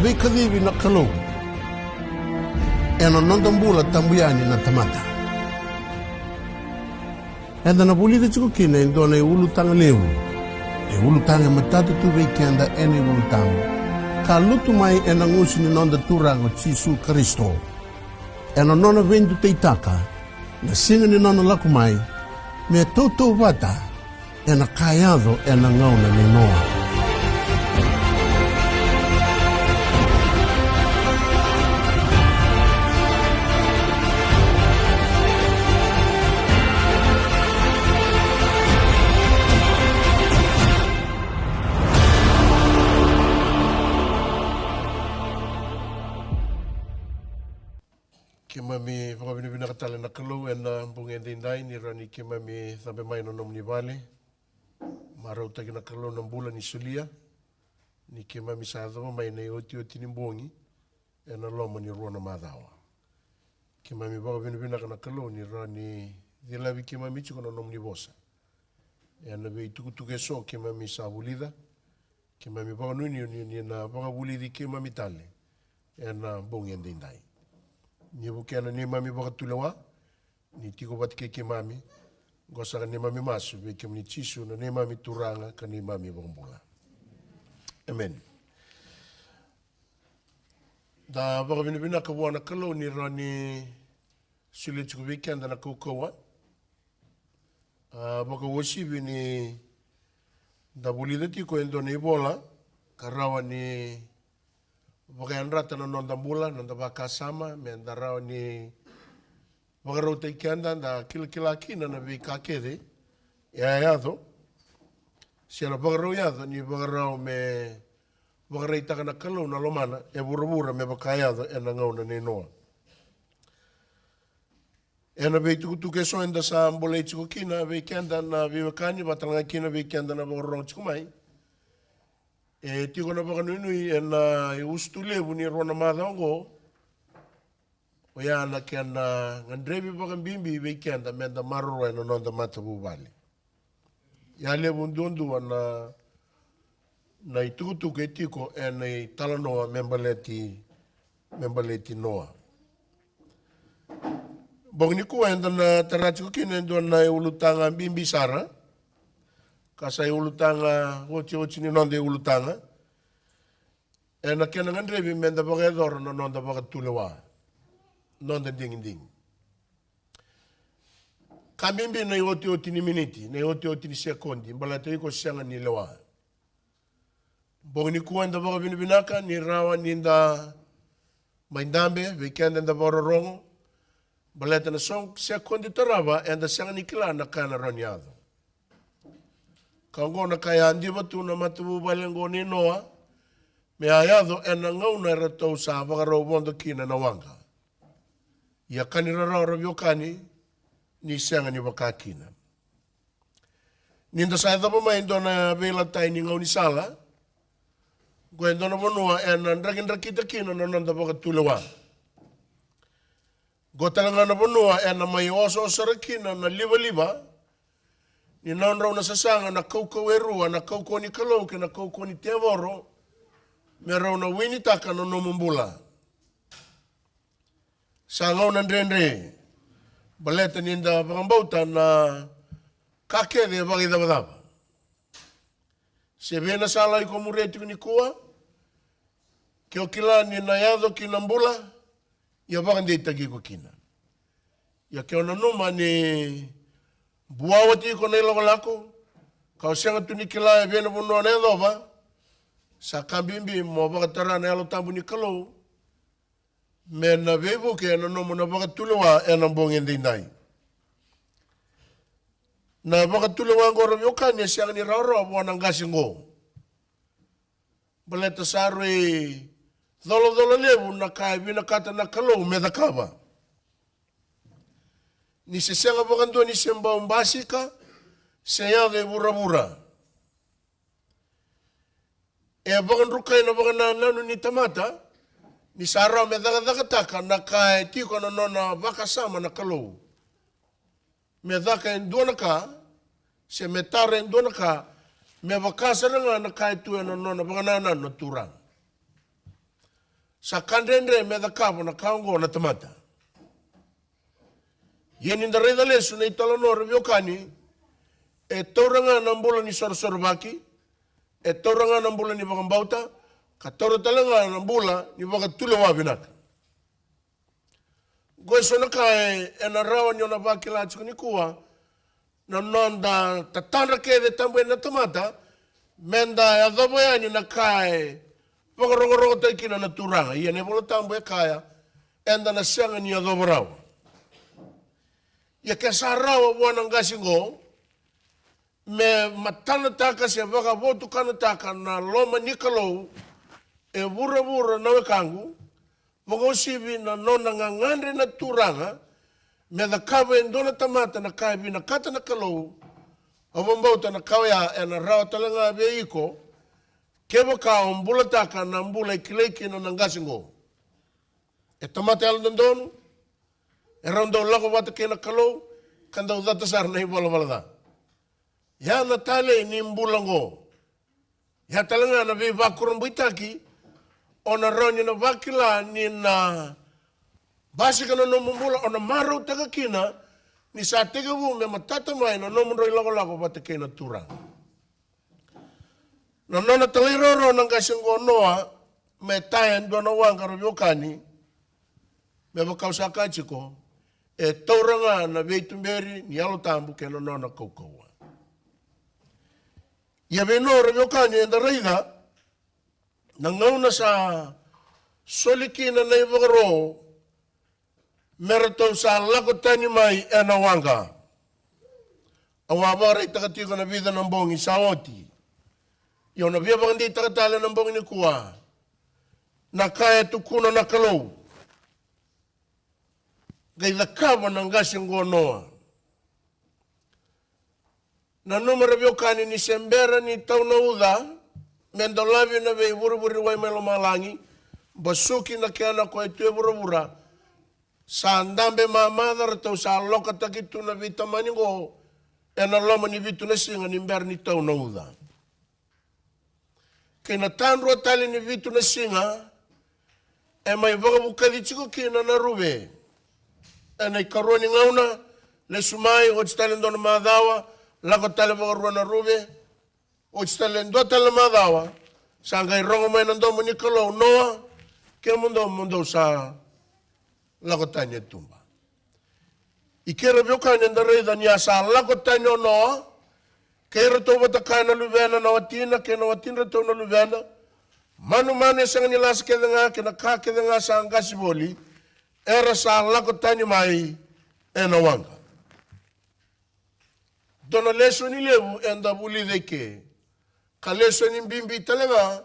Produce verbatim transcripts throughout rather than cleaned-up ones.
Veikacivi na Kalou ena noda bula tabu yani na tamata. Eda na vulica tiko kina e dua na iulutaga levu, e ulutaga e matata tu vei keda ena iVolatabu, ka lutu mai ena gusu ni noda Turaga o Jisu Karisito, ena nona veidutaitaka na siga ni nona lako mai, me tautauvata ena ka yaco ena gauna nei Noa. Keimami vakavinavinaka tale na Kalou ena bogi edaidai ni rawa ni keimami cabe mai na nomuni vale. Marautaki na Kalou na bula ni solia ni keimami sa yacova mai na iotioti ni bogi ena loma ni rua na macawa. Keimami vakavinavinaka na Kalou ni rawa ni cilavi keimami tiko na nomuni vosa ena veitukutuku eso keimami sa vulica. Keimami vakanuinui ni na vakavulici keimami tale ena bogi edaidai. Ni vukea na neimami vakatulewa, ni tiko vata kei keimami. Qo saka neimami masu vei kemuni Jisu, na neimami Turaga ka neimami Vakabula. Emeni. Da vakavinavinaka vua na Kalou ni rawa ni solia tiko vei keda na kaukauwa, a, vakauasivi ni da vulica tiko e dua na ivola ka rawa ni vakayadrata na noda bula, noda vakasama, me da rawa ni vakarautaki keda, da kilakila kina na veika kece e a yaco, se na vakarau yaco ni vakarau me vakaraitaka na Kalou na lomana e vuravura me vaka yaco ena gauna nei Noa. Ena veitukutuku eso eda sa bolei tiko kina vei keda na veiwekani, vata tale ga kina vei keda na vakarorogo tiko mai. E tiko na vakanuinui ena iusutu levu ni rua na macawa oqo, oya na kena gadrevi vakabibi vei keda me da maroroya na noda matavuvale. Ia levu duadua na, na itukutuku e tiko ena italanoa me baleti, me baleti Noa. Bogi nikua eda na tara tiko kina e dua na iulutaga bibi sara, ka sa iulutaga otioti ni noda iulutaga. Ena kena gadrevi me da vakayacora na noda vakatulewa, noda digidigi. Ka bibi na iotioti ni miniti, na iotioti ni sekodi, baleta iko sega ni lewa. Bogi nikua eda vakavinavinaka ni rawa ni da mai dabe vei keda eda vakarorogo, baleta na so sekodi tarava eda sega ni kila na ka ena rawa ni yaco. Ka oqo na ka e a diva tu na matavuvale oqo nei Noa, me a yaco ena gauna eratou sa vakarau vodo kina na waqa. Ia ka ni rarawa ra veiwekani, ni sega ni vaka kina. Ni da sa yacova mai e dua na veilatai ni gaunisala, oqo e dua na vanua ena drakidrakita kina na noda vakatulewa. Oqo tale ga na vanua ena mai osooso sara kina na livaliva ni nodrau na sasaga na kaukauwa e rua, na kaukauwa ni Kalou kei na kaukauwa ni tevoro, me rau na winitaka na nomu bula. Sa gauna dredre, baleta ni da vakabauta na ka kece e vakaicavacava. Se vei na sala iko muria tiko nikua, ke o kila ni na yaco ki na bula, ia vakadeitaki iko kina. Ia ke o nanuma ni buawati iko na ilakolako, ka o sega tu ni kila e vei na vanua na yacova, sa ka bibi mo vakatara na Yalo Tabu ni Kalou me na veivuke ena nomu na vakatulewa ena bogi edaidai. Na vakatulewa oqo ra veiwekani e sega ni rawarawa vua na qase oqo. Baleta sa rui colacola levu na ka e vinakata na Kalou me cakava. Ni se sega vakadua ni se bau basika se yaco e vuravura. E vakadrukai na vakanananu ni tamata ni sa rawa me cakacakataka na ka e tiko na nona vakasama na Kalou. Me caka e dua na ka, se me tara e dua na ka, me vaka sara ga na ka e tu ena nona vakanananu na Turaga. Sa ka dredre me cakava na ka oqo na tamata. Ia ni da raica lesu na italanoa, ra veiwekani, e taura ga na bula ni sorosorovaki, e taura ga na bula ni vakabauta, ka taura tale ga na bula ni vakatulewa vinaka. Qo e so na ka e, ena rawa ni o na vakila tiko nikua, na noda tatadra kece tabu yani na tamata, me da yacova yani na ka e vakarogorogotaki kina na Turaga. Ia na iVola Tabu e kaya, eda na sega ni yacova rawa. Ia ke sa rawa vua na qase qo me matanataka se vakavotukanataka na loma ni Kalou e vuravura, na wekaqu, vakauasivi na nona gagadre na Turaga me cakava e dua na tamata na ka e vinakata na Kalou. Au vakabauta na ka oya ena rawa tale ga vei iko, kevaka o bulataka na bula e kilai kina na qase qo. E tamata yalododonu, e rau dau lako vata kei na Kalou, ka dau cata sara na ivalavala ca. Ya na talei ni bula qo. Ya tale ga na veivakurabuitaki o na rawa ni na vakila ni na basika na nomu bula, o na marautaka kina ni sa tekivu me matata mai na nomudrau ilakolako vata kei na Turaga. Na nona talairawarawa na qase qo o Noa me taya e dua na waqa, ra veiwekani, me vaka au sa kaya tiko, e taura ga na veituberi ni Yalo Tabu kei na nona kaukauwa. Ia vei Noa, ra veiwekani, eda raica na gauna sa soli kina na ivakaro me ratou sa lako tani mai ena waqa. Au a vakaraitaka tiko na vica na bogi sa oti. Ia au na via vakadeitaka tale ena bogi nikua na ka e tukuna na Kalou. Qai cakava na qase qo o Noa. Nanuma, ra veiwekani, ni se bera ni tau na uca me dolavi na veivurevure ni wai mai lomalagi, basuki na kena ko e tu e vuravura, sa dabe mamaca, ratou sa lokataki tu na veitamani qo ena loma ni vitu na siga ni bera ni tau na uca. Kei na tadrua tale ni vitu na siga, e mai vakavukaci tiko kina na ruve. Ena ikarua ni gauna, lesu mai, oti tale dua na macawa, lako tale vakarua na ruve, oti tale dua tale na macawa, sa qai rogo mai na domo ni Kalou: Noa, kemudou mo dou sa lako tani e tuba. I kei, ra veiwekani, eda raica ni a sa lako tani o Noa kei iratou vata kaya na luvena, na watina kei na watidratou na luvena. Manumanu e sega ni lasa kece ga, kei na ka kece ga sa qasi voli, era sa lako tani mai ena waqa. Dua na lesoni levu eda vulica i ke, ka lesoni bibi tale ga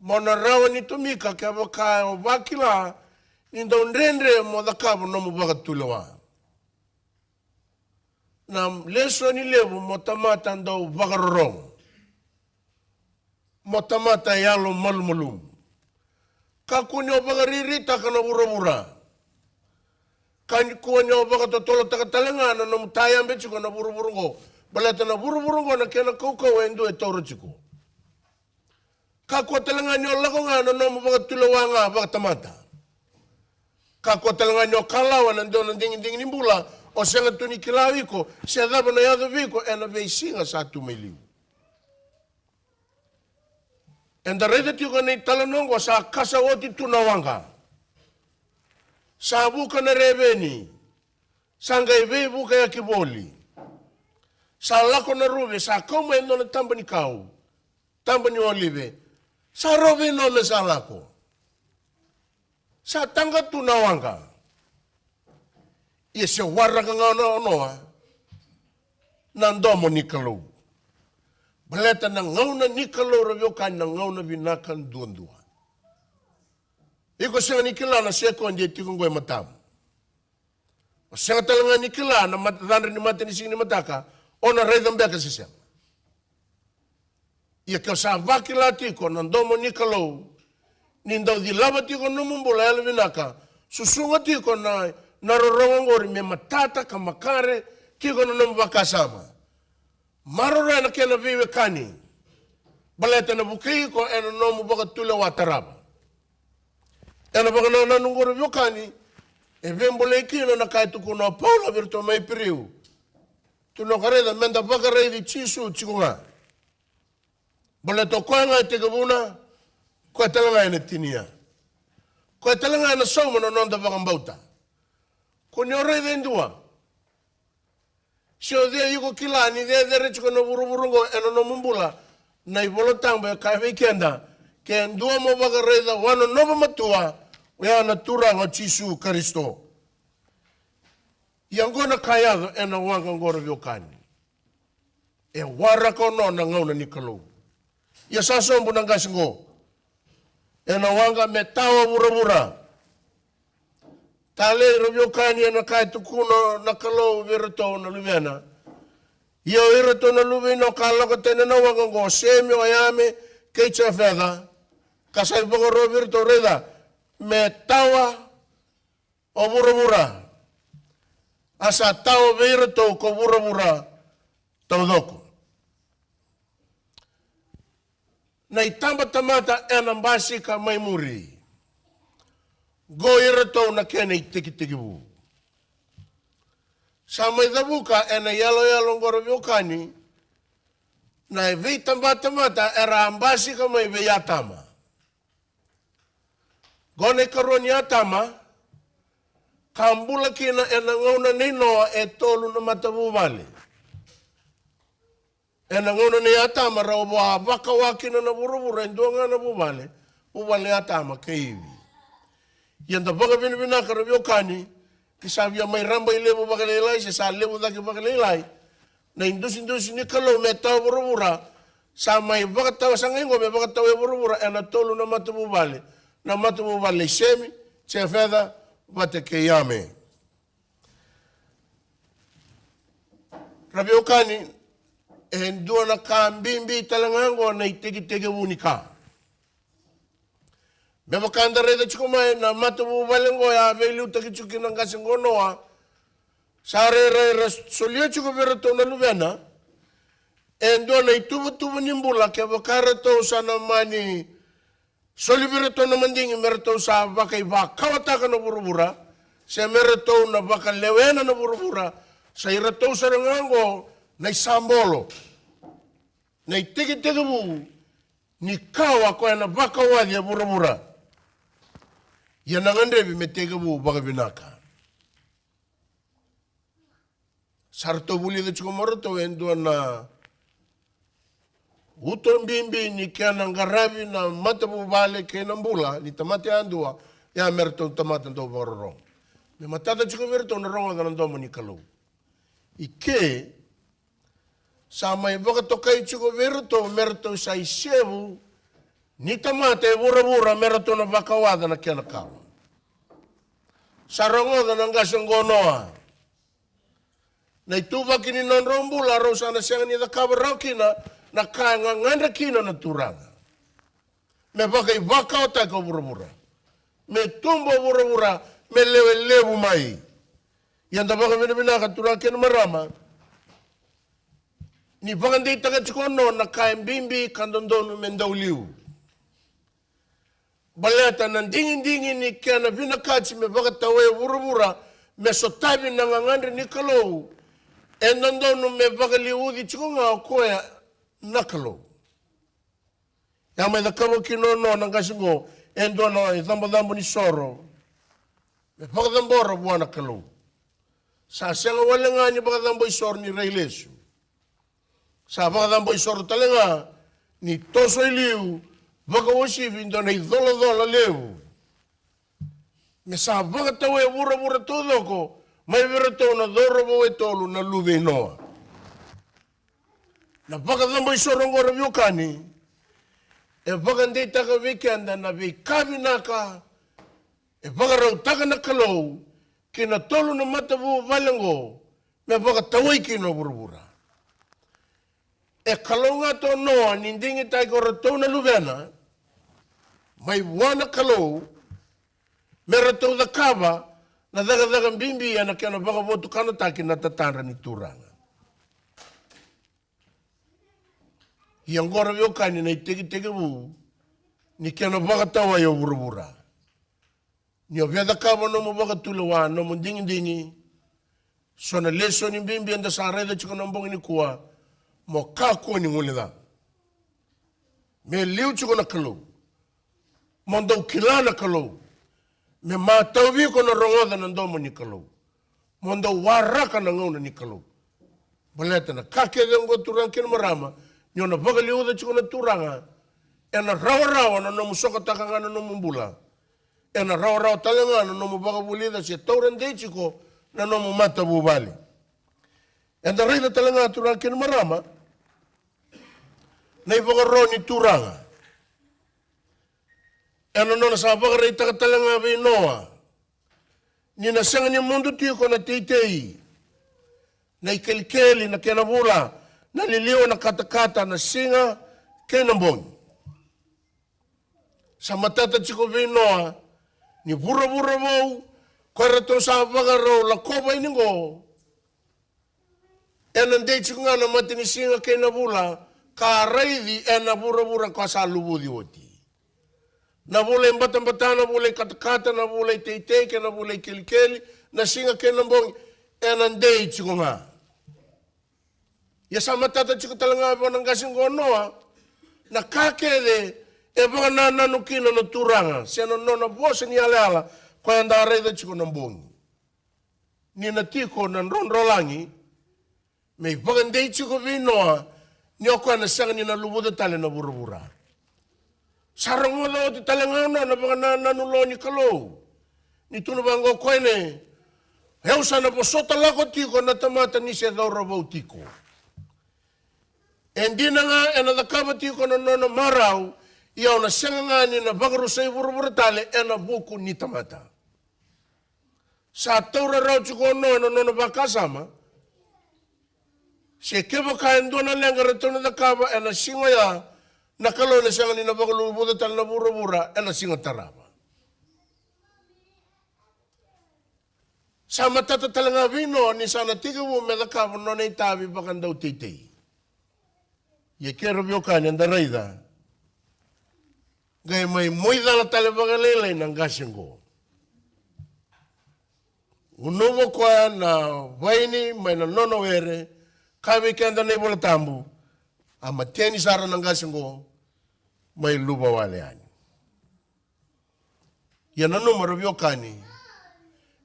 mo na rawa ni tomika kevaka o vakila ni dau dredre mo cakava nomu vakatulewa. Na lesoni levu mo tamata dau vakarorogo, mo tamata yalo malumalumu. Kakua ni o vakarairitaka na vuravura. Kakua ni o vakatotolotaka tale ga na nomu tayabe tiko na vuravura oqo, baleta na vuravura oqo na kena kaukauwa e dua e taura tiko. Kakua tale ga ni o lako ga na nomu vakatulewa ga vakatamata. Kakua tale ga ni o kalawa na dua na digidigi ni bula, o sega tu ni kila o iko se cava na yaco vei iko ena veisiga sa tu mai liu. Eda raica tiko na italanoa oqo, sa kasa oti tu na waqa. Sa vuka na reveni. Sa qai veivukayaki voli. Sa lako na ruve, sa kau mai e dua na taba ni kau, taba ni olive. Sa rau vei Noa me sa lako. Sa taqa tu na waqa. Ia se waraka ga o Noa na domo ni Kalou. Baleta na gauna ni Kalou, ra veiwekani, na gauna vinaka duadua. Iko sega ni kila na sekodi e tiko oqo e matamu. O sega tale ga ni kila na mat-, cadra ni matanisiga ni mataka, o na raica beka se sega. Ia ke o sa vakila tiko na domo ni Kalou, ni dau cilava tiko na nomu bula yalovinaka, susuga tiko na, na rorogo oqori me matata ka makare tiko na nomu vakasama. Maroroya na kena veiwekani, baleta na vukei iko ena nomu vakatulewa tarava. Ena vakanananu qori, veiwekani, e veibolei kina na ka e tukuna o Paula vei iratou mai Piriu. Tukuna o koya, raica, meda vakaraici Jisu tiko ga. Baleta o koya ga e tekivuna, koya tale ga ena tinia. Koya tale ga ena sauma na noda vakabauta. Ko ni o raica e dua, se o cei iko kila ni cecere tiko na vuravura oqo ena nomu bula, na iVola Tabu e kaya vei keda, ke dua mo vakaraica, wanonova matua, oya na Turaga o Jisu Karisito. Ia oqo na ka e yaco ena waqa oqo, ra veiwekani. E waraka o Noa na gauna ni Kalou. Ia sa sobu na qase oqo ena waqa me tawa vuravura. Talei, ra veiwekani, ena ka e tukuna na Kalou vei iratou na luvena. Ia o iratou na luve i Noa ka lako tani ena waqa oqo, o Semi, o Yame, kei Jefeta. Ka sa ivakaro vei iratou, raica, me tawa o vuravura. A sa tawa vei iratou ko vuravura taucoko. Na itabatamata ena basika mai muri. Qo iratou na kena itekitekivu. Sa mai cavuka ena iyaloyalo oqo, ra veiwekani, na veitabatamata era a basika mai vei Atama. Qo na ikarua ni Atama, ka bula kina ena gauna nei Noa e tolu na matavuvale. Ena gauna nei Atama, rau a vakawa kina na vuravura e dua ga na vuvale, vuvale nei Atama kei Ivi. Ia da vakavinavinaka, ra veiwekani, ni sa via mai rabailevu vakalailai, se sa levu cake vakalailai na idusidusi ni Kalou me tawa vuravura. Sa mai vakatawa, sa qai qo me vakatawa e vuravura ena tolu na matavuvale. Na matavuvale nei Semi, Jefeta vata kei Yame. Ra veiwekani, e dua na ka bibi tale ga oqo na itekitekivu ni ka. Me vaka da raica tiko mai, na matavuvale oqo e a veiliutaki tiko kina na qase oqo o Noa. Sa rairai ra solia tiko vei iratou na luvena e dua na ituvatuva ni bula, kevaka ratou sa na mani soli vei iratou na madigi me ratou sa vakaivakawataka na vuravura, se me ratou na vakalewena na vuravura. Sa iratou sara ga oqo na isabolo, na itekitekivu ni kawa ko ena vakawaci e vuravura. Ia na gadrevi me tekivu vakavinaka. Sa ratou vulica tiko mai o ratou e dua na uto bibi ni kena qaravi na matavuvale kei na bula ni tamata yadua, ia me ratou tamata dau vakarorogo. Me matata tiko vei iratou na rogoca na domo ni Kalou. I ke, sa mai vakatokai tiko vei iratou me ratou sa isevu ni tamata e vuravura me ratou na vakawaca na kena kawa. Sa rogoca na qase oqo o Noa na ituvaki ni nodrau bula, rau sa na sega ni cakava rawa kina na ka e gagadre kina na Turaga. Me vakaivakawataki o vuravura, me tubu o vuravura, me lewe levu mai. Ia da vakavinavinaka, turaga kei na marama, ni vakadeitaka tiko o Noa na ka e bibi ka dodonu me dau liu. Baleta na digidigi ni kena vinakati me vakatawai vuravura me sotavi na gagadre ni Kalou, e dodonu me vakaliuci tiko ga o koya na Kalou. E a mai cakava kina o Noa na qase oqo e dua na icabocabo ni soro me vakacabora vua na Kalou. Sa sega wale ga ni vakacabo isoro ni rai lesu. Sa vakacabo isoro tale ga ni toso i liu, vakauasivi e dua na icolacola levu. Me sa vakatawai vuravura taucoko mai vei iratou na cauravou e tolu na luve i Noa. Na vakacabo isoro oqo, ra veiwekani, e vakadeitaka vei keda na veika vinaka e vakarautaka na Kalou ki na tolu na matavuvale oqo me vakatawai kina o vuravura. E kalougata o Noa ni digitaki o ratou na luvena mai vua na Kalou me ratou cakava na cakacaka bibi ena kena vakavotukanataki na tatadra ni Turaga. Ia oqo, ra veiwekani, na itekitekivu ni kena vakatawai o vuravura. Ni o via cakava nomu vakatulewa, nomu digidigi, so na lesoni bibi eda sa raica tiko na bogi nikua, mo kakua ni guileca. Me liu tiko na Kalou. Mo dau kila na Kalou. Me matau vei iko na rogoca na domo ni Kalou. Mo dau waraka na gauna ni Kalou. Baleta na ka kece oqo, turaga kei na marama, ni o na vakaliuca tiko na Turaga, ena rawarawa na nomu sokotaka ga na nomu bula. Ena rawarawa tale ga na nomu vakavulica se taura dei tiko na nomu matavuvale. Eda raica tale ga, turaga kei na marama, na ivakaro ni Turaga ena nona sa vakaraitaka tale ga vei Noa ni na sega ni mudu tiko na teitei, na ikelikeli, na kena vula, na liliwa, na katakata, na siga kei na bogi. Sa matata tiko vei Noa ni vuravura vou, ko iratou sa vakarau lakova yani qo, ena dei tiko ga na matanisiga kei na vula ka raici ena vuravura ka sa luvuci oti. Na vula ibatabata, na vula ikatakata, na vula iteitei kei na vula ikelikeli, na siga kei na bogi, ena dei tiko ga. Ia sa matata tiko tale ga vua na qase qo o Noa na ka kece e vakanananu kina na Turaga, se na nona vosa ni yalayala, koya eda raica tiko na bogi. Ni na tiko na drodrolagi me ivakadei tiko vei Noa ni o koya na sega ni na luvuca tale na vuravura. Sa rogoca oti tale ga o Noa na vakanananu lo ni Kalou, ni tukuna vaqo o koya: Au sa na vosota lako tiko na tamata ni se cauravou tiko. E dina ga ena cakava tiko na nona marau, ia au na sega ga ni na vakarusai vuravura tale ena vuku ni tamata. Sa taura rawa tiko o Noa ena nona vakasama, se kevaka e dua na leqa ratou na cakava ena siga oya, na Kalou ena sega ni na vakaluvuca tale na vuravura ena siga tarava. Sa matata tale ga vei Noa ni sa na tekivu me cakava na nona itavi vakadauteitei. Ia kei ira veiwekani, eda raica, qai mai moicala tale vakalailai na qase qo. Gunuva o koya na vaini mai na nona were, kaya vei keda na iVola Tabu, a mateni sara na qase qo, mai luva wale yani. Ia nanuma, ra veiwekani,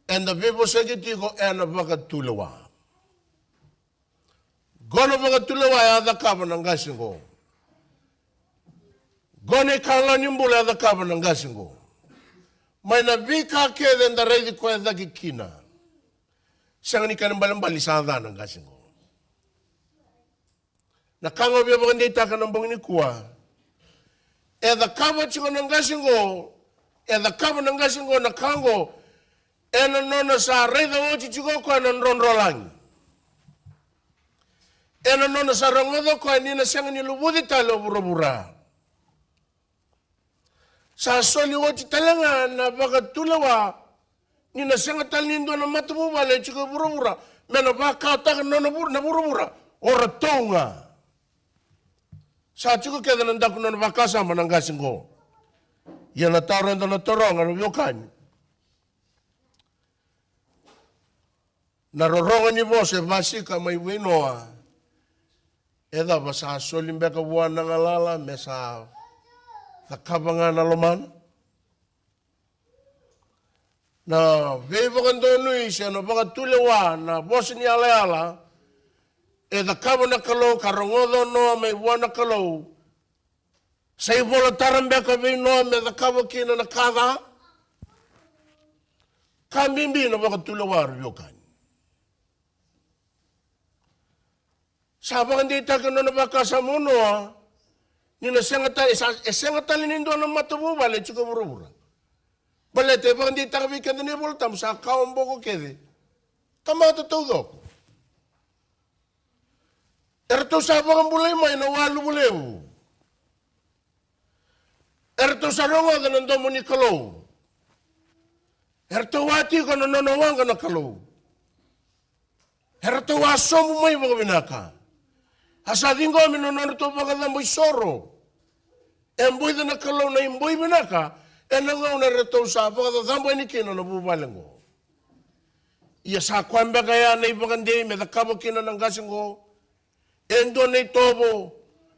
eda veivosaki tiko ena vakatulewa. Qo na vakatulewa e a cakava na qase qo. Qo na ikalawa ni bula e a cakava na qase qo. Mai na veika kece eda raici koya cake kina, sega ni kena ibalebale ni sa ca na qase qo. Na ka ga au via vakadeitaka na bogi nikua, e cakava tiko na qase qo, e cakava na qase qo na ka qo ena nona sa raica oti tiko o koya na drodrolagi. Ena nona sa rogoca o koya ni na sega ni luvuci tale o vuravura. Sa soli oti tale ga na vakatulewa ni na sega tale ni dua na matavuvale e tiko e vuravura me na vakataka na nona vura, na vuravura, o ratou ga. Sa tiko kece na daku nona vakasama na qase qo. Ia na taro eda na taroga, ra veiwekani, na rorogo ni vosa e vasika mai vei Noa, e cava, sa soli beka vua na galala me sa cakava ga na lomana? Na veivakadonui se na vakatulewa, na vosa ni yalayala e cakava na Kalou ka rogoca o Noa mai vua na Kalou, sa ivola tara beka vei Noa me cakava kina na ka ca? Ka bibi na vakatulewa, ra veiwekani. Sa vakadeitaka na nona vakasama o Noa ni na sega tale, e sa, e sega tale ni dua na matavuvale e tiko e vuravura. Baleta e vakadeitaka vei keda na iVola Tabu sa kawa boko kece, tamata taucoko. Eratou sa vakabulai mai na waluvu levu. Eratou sa rogoca na domo ni Kalou. Eratou a tiko na nona waqa na Kalou. Eratou a sobu mai vakavinaka. A sa ciqomi na nodratou vakacabo isoro. E boica na Kalou na iboi vinaka, Ena gauna eratou sa vakacacabo yani kina na vuvale oqo. Ia sa koya beka ya na ivakadei me cakava kina na qase oqo e dua na itovo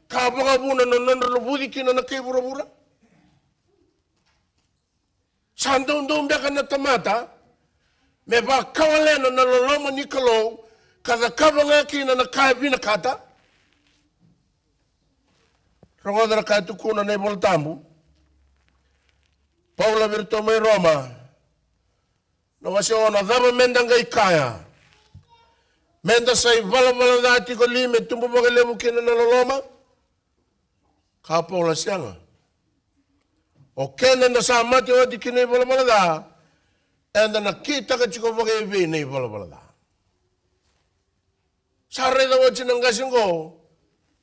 ka vakavuna na nodra luvuci kina na kai vuravura? Sa doudou beka na tamata me vakawalena na loloma ni Kalou ka cakava ga kina na ka e vinakata? Rogoca na ka e tukuna na iVola Tabu. Paula vei iratou mai Roma, na wase ono: A cava meda qai kaya? Meda sa ivalavala ca tiko li me tubu vakalevu kina na loloma? Kaya o Paula, sega. O keda eda sa mate oti ki na ivalavala ca, eda na kitaka tiko vakaevei na ivalavala ca? Sa raica oti na qase oqo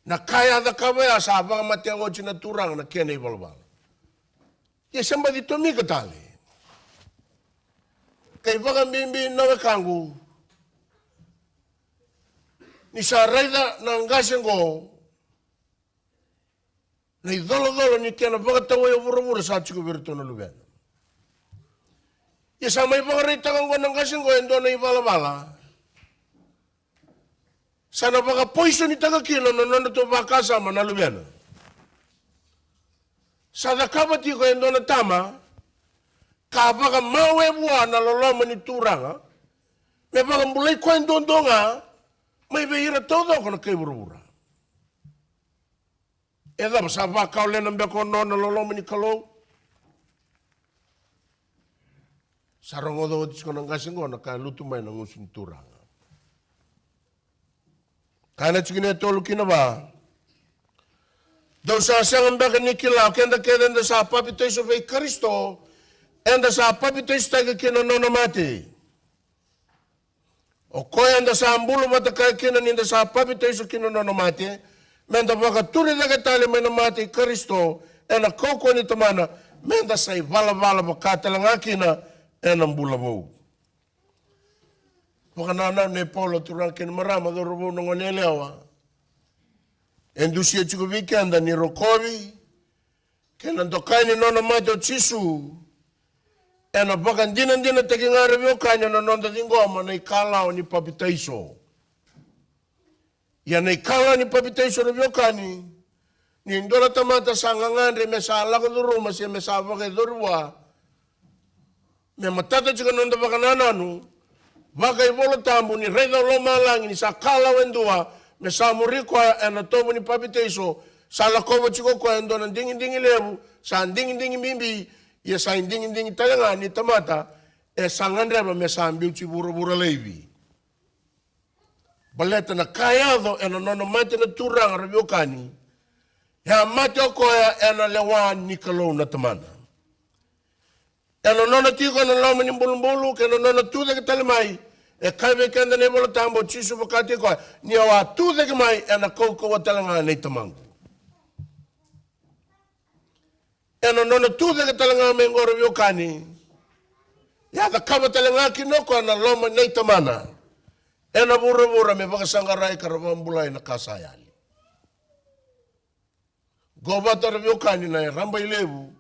na ka e a cakava ya, sa vakamatea oti na Turaga na kena ivalavala. Ia se baci tomika tale. Kai vakabibi na wekaqu, ni sa raica na qase oqo na icolacola ni kena vakatawai o vuravura sa tiko vei iratou na luvena. Ia sa mai vakaraitaka oqo na qase oqo e dua na ivalavala sa na vakapoisonitaka kina na nodratou vakasama na luvena. Sa cakava tiko e dua na tama ka vakamawe vua na loloma ni Turaga me vakabulai koya duadua ga mai vei ira taucoko na kai vuravura. E cava, sa vakawalena beka o Noa na loloma ni Kalou? Sa rogoca oti tiko na qase oqo na ka e lutu mai na gusu ni Turaga. Kaya na tikina e tolu ki na va: Dou sa sega beka ni kila, o keda kece eda sa papitaiso vei Karisito, eda sa papitaisotaki ki na nona mate? O koya eda sa bula vata kaya kina ni da sa papitaiso ki na nona mate, meda vakaturi cake tale mai na mate i Karisito ena kaukauwa ni Tamana, meda sa ivalavala vaka tale ga kina ena bula vou. Vakanananu nei Paula, turaga kei na marama, cauravou, na goneyalewa, e dusia tiko vei keda ni rokovi kei na dokai ni nona mate o Jisu ena vakadinadinataki ga, ra veiwekani, ena noda ciqoma na ikalawa ni papitaiso. Ia na ikalawa ni papitaiso, ra veiwekani, ni dua na tamata sa gagadre me sa lako curuma se me sa vakayacori vua, me matata tiko na noda vakanananu, vaka iVola Tabu, ni raica o lomalagi ni sa kalawa e dua me sa muri koya ena tovo ni papitaiso, sa lakova tiko o koya e dua na digidigi levu, sa digidigi bibi, ia sa idigidigi tale ga ni tamata e sa gadreva me sa biuti vuravura laivi. Baleta na ka e yaco ena nona mate na Turaga, ra veiwekani, e a mate o koya ena lewa ni Kalou na Tamana. Ena nona tiko ena loma ni bulubulu kei na nona tucake tale mai, e kaya vei keda na iVola Tabu, o Jisu vakataki koya ni au a tucake mai ena kaukauwa tale ga nei Tamaqu. Ena nona tucake tale ga mai qo, ra veiwekani, e a cakava tale ga kina o koya na loma nei Tamana ena vuravura me vakasaqarai ka ra vakabulai na ka sa yali. Qo vata, ra veiwekani, na rabailevu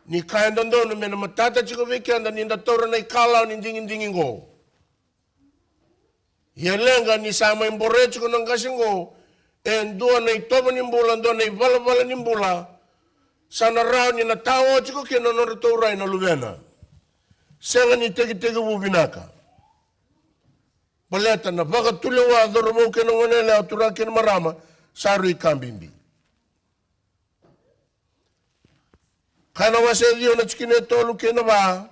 ni ka e dodonu me na matata tiko vei keda ni da taura na ikalawa ni digidigi qo. Ia leqa ni sa mai borea tiko na qase qo e dua na itovo ni bula, dua na ivalavala ni bula, sa na rawa ni na tawa tiko kina na nodratou rai na luvena. Sega ni tekitekivu vinaka. Baleta na vakatulewa, cauravou kei na goneyalewa, turaga kei na marama, sa rui ka bibi. Kaya na wase ciwa na tikina e tolu kei na va: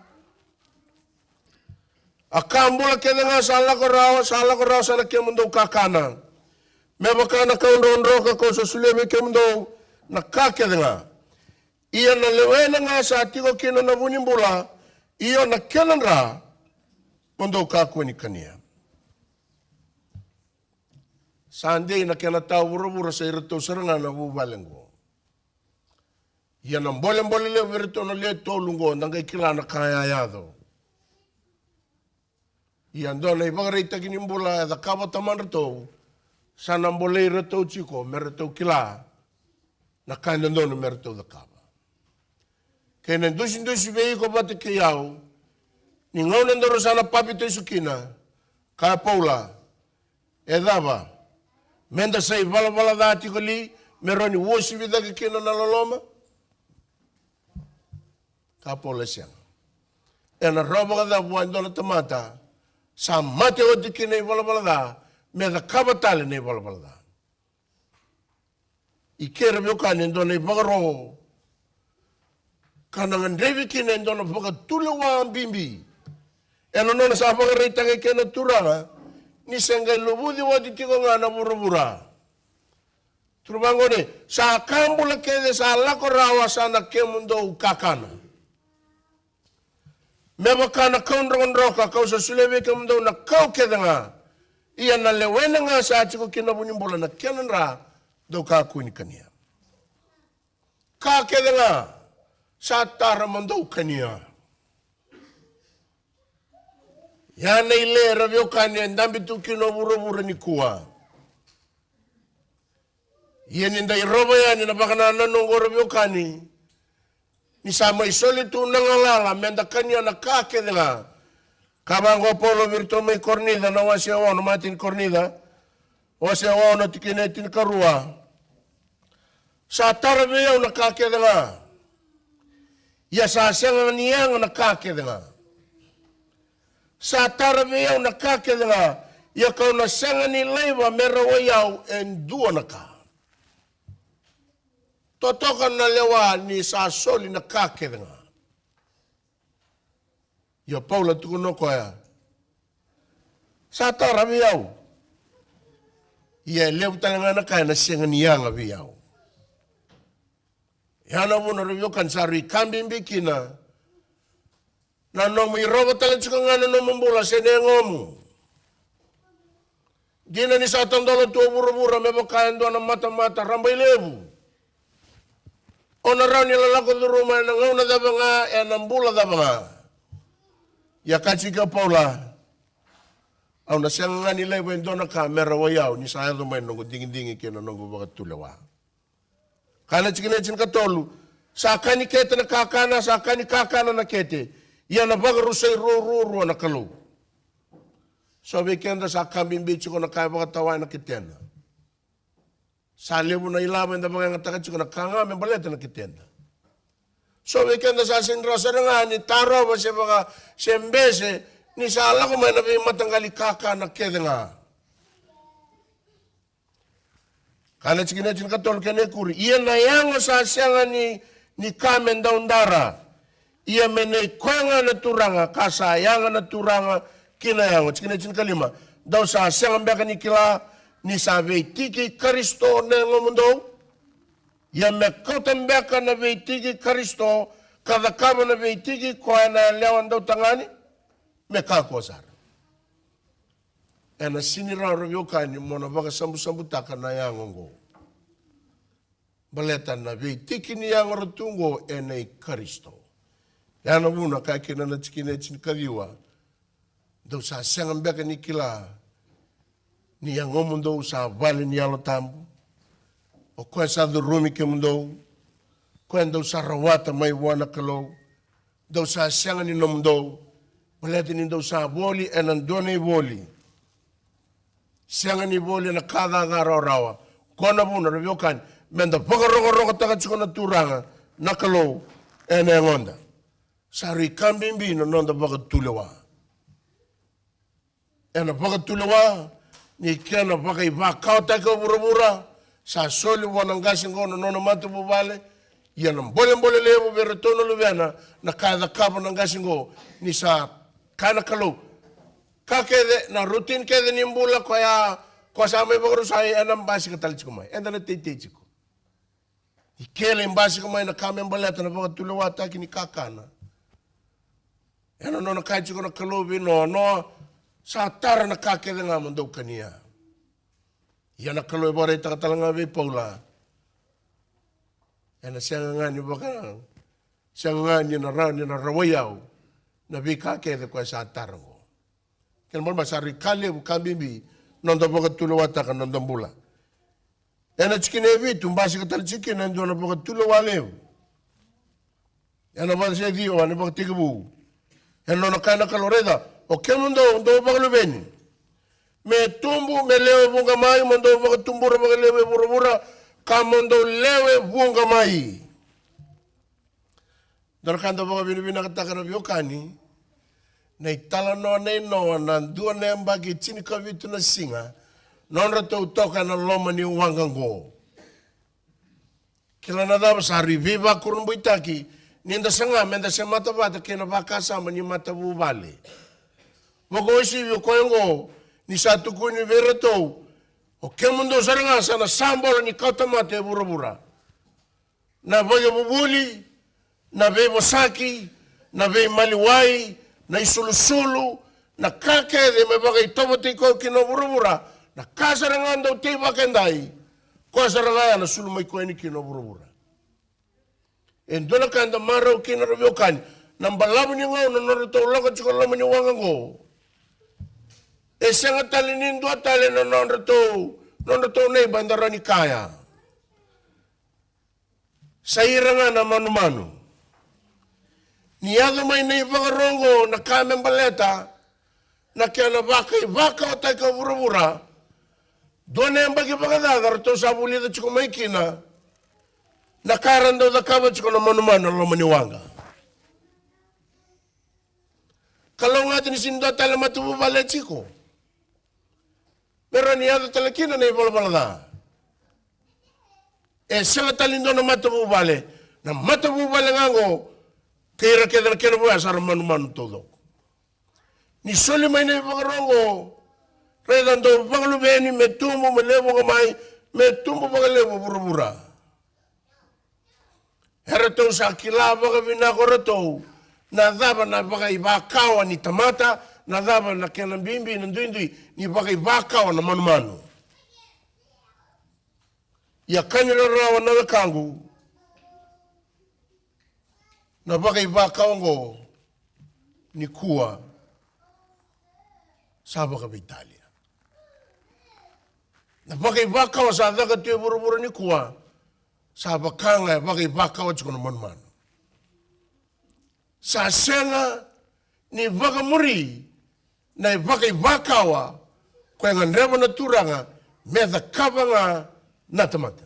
A ka bula kece ga sa lako rawa, sa lako rawa sa na kemudou kakana, me vaka na kau drodroka kau sa solia vei kemudou na ka kece ga. Ia na lewena ga sa tiko kina na vu ni bula, io na kena dra, mo dou kakua ni kania. Sa dei na kena tawa vuravura sa iratou sara ga na vuvale qo. Ia na bolebole levu vei iratou na lewe tolu qo, da qai kila na ka e a yaco. Ia dua na ivakaraitaki ni bula e cakava o tamadratou, sa na bolei iratou tiko me ratou kila na ka e dodonu me ratou cakava. kei na idusidusi vei iko vata kei au, ni gauna daru sa na papitaiso kina. Kaya Paula, e cava? Meda sa ivalavala ca tiko li, me rawa ni uasivi cake kina na loloma? Kaya Paula, e sega. Ena rawa vakacava vua e dua na tamata sa mate oti kina ivalavala ca, me cakava tale na ivalavala ca? I kei ra veiwekani e dua na ivakaro ka na gadrevi kina e dua na vakatulewa bibi. Ena nona sa vakaraitaka kei na Turaga ni se qai luvuci oti tiko ga na vuravura. Turaga gone, sa ka bula kece sa lako rawa sa na kemudou kakana. Me vaka na kau drokadroka kau sa solia vei kemudou na kau kece ga. Ia na lewena ga sa tiko kina vu ni bula na kena dra dou kakua ni kania. Ka kece ga sa tara mo dou kania. Ia na ile ra veiwekani e dabe tu kina o vuravura nikua. Ia ni da irova yani na vakanananu oqo ra veiwekani, ni sa mai soli tu na galala me da kania na ka kece ga. Ka vaqo Paula vei iratou mai Korinica na wase e ono, matai ni Korinica wase e ono tikina e tinikarua. Sa tara vei au na ka kece ga. Ia sa sega ni yaga na ka kece ga. Sa tara vei au na ka kece ga. Ia kau na sega ni laiva me rawai au e dua na ka. Totoka na lewa ni sa soli na ka kece ga. Ia Paula tukuna o koya, sa tara vei au. Ia e levu tale ga na ka ena sega ni yaga vei au. Ia na vuna ra veiwekani sa rui ka bibi kina na nomu irova tale tiko ga na nomu bula se na yagomu. Dina ni sa tadola tu o vuravura me vaka e dua na matamata rabailevu. O na rawa ni lalako curuma ena gauna cava ga, ena bula cava ga. Ia ka tiko o Paula, au na sega ga ni laiva e dua na ka me rawai au ni sa yaco mai na noqu digidigi kei na noqu vakatulewa. Ka na tikina e tinikatolu, sa kani kete na kakana, sa kani kakana na kete. Ia na vakarusai ruaruarua na Kalou. So vei keda sa ka bibi tiko na ka e vakatawa ena ketena. Sa levu na ilavo eda vakayagataka tiko na ka ga me baleta na keteda. So vei keda sa sega ni rawa sara ga ni tarova se vaka se bese ni sa lako mai na veimataqali kakana kece ga. Ka na tikina e tinikatolu kei na ikuri. Ia na yago sa sega ni, ni ka me daudara. Ia me nei koya ga na Turaga, ka sa yaga na Turaga ki na yago. Tikina e tinikalima. Dou sa sega beka ni kila ni sa veitiki Karisito na yagomudou? Ia me kauta beka na veitiki Karisito, ka cakava na veitiki koya na yalewa dautagane? Me kakua sara. Ena sega ni rawa ra veiwekani mo na vakasabusabutaka na yago oqo. Baleta na veitiki ni yago ra tu oqo e nei Karisito. Ya na vuna ka kina na tikina e tinikaciwa. Dou sa sega beka ni kila ni yagomudou sa vale ni Yalo Tabu? O koya sa curumi kemudou, koya dou sa rawata mai vua na Kalou. Dou sa sega ni nomudou, baleta ni dou sa voli ena dua na ivoli. Sega ni voli ena ka caca rawarawa. Ko na vuna ra veiwekani, meda vakarokorokotaka tiko na Turaga na Kalou ena yagoda. Sa rui ka bibi na noda vakatulewa. Ena vakatulewa ni kena vakaivakawataki o vuravura, sa soli vua na qase oqo na nona matavuvale. Ia na bolebole levu vei iratou na luvena na ka e cakava na qase oqo, ni sa kaya na Kalou, ka kece na routine kece ni bula koya, koya sa mai vakarusai, ena basika tale tiko mai, eda na teitei tiko. Ni kele basika mai na ka me baleta na vakatulewataki ni kakana. Ena nona kaya tiko na Kalou vei Noa, Noa, sa tara na ka kece ga mo dou kania. Ia na Kalou e vakaraitaka tale ga vei Paula, ena sega ga ni vaka, sega ga ni na ra-, ni na rawai au na veika kece koya sa tara oqo. Kena ibalebale sa rui ka levu, ka bibi, noda vakatulewataka noda bula. Ena tikina e vitu, basika tale tiko kina e dua na vakatulewa levu. Ena vata se ciwa ni Vakatekivu. Ena nona kaya na Kalou, raica, o kemudou dou vakaluveni, me tubu me lewe vuqa mai, mo dou vakatubura vakalevu e vuravura, ka mo dou lewe vuqa mai. Dou na ka da vakavinavinakataka na veiwekani, na italanoa nei Noa, na dua na yabaki tinikavitu na siga, nodratou toka ena loma ni waqa oqo. Kila na cava sa rui veivakurabuitaki, ni da saga me da se mata vata kei na vakasama ni matavuvale. Vakauasivi o koya oqo, ni sa tukuni vei iratou, o kemudou sara ga sa na sabola ni kauta mate e vuravura. Na vakavuvuli, na veivosaki, na veimaliwai, na isulusulu, na ka kece me vakaitovotovo kina o vuravura, na ka sara ga dau tei vakaedai, koya sara ga ya na sulu mai koya ni kina o vuravura. E dua na ka eda marau kina ra veiwekani, na balavu ni gauna nodratou lako tiko loma ni waqa oqo. E sega tale ni dua tale na nodratou, nodratou neiba eda rawa ni kaya. Sa ira ga na manumanu. Ni yaco mai na ivakaro oqo na ka me baleta na kena vakaivakawataki o vuravura. Dua na yabaki vakacaca ratou sa vulica tiko mai kina na ka era dau cakava tiko na manumanu e loma ni waqa. Kalougata ni sega ni dua tale matavuvale e tiko me rawa ni yaco tale kina na ivalavala ca. E sega tale ni dua na matavuvale, na matavuvale ga oqo, kei ira kece na kena vua sa ra manumanu taucoko. Ni soli mai na ivakaro oqo, raica dou vakaluveni me tubu me lewe vuqa mai, me tubu vakalevu vuravura. Eratou sa kila vakavinaka o ratou na cava na vakaivakawa ni tamata, na cava na kena bibi na duidui ni vakaivakawa na manumanu. Ia ka ni rarawa na wekaqu, na vakaivakawa oqo nikua sa vakaveitalia. Na vakaivakawa sa caka tu e vuravura nikua sa vaka ga e vakaivakawa tiko na manumanu. Sa sega ni vakamuri na ivakaivakawa ko e gadreva na Turaga me cakava ga na tamata.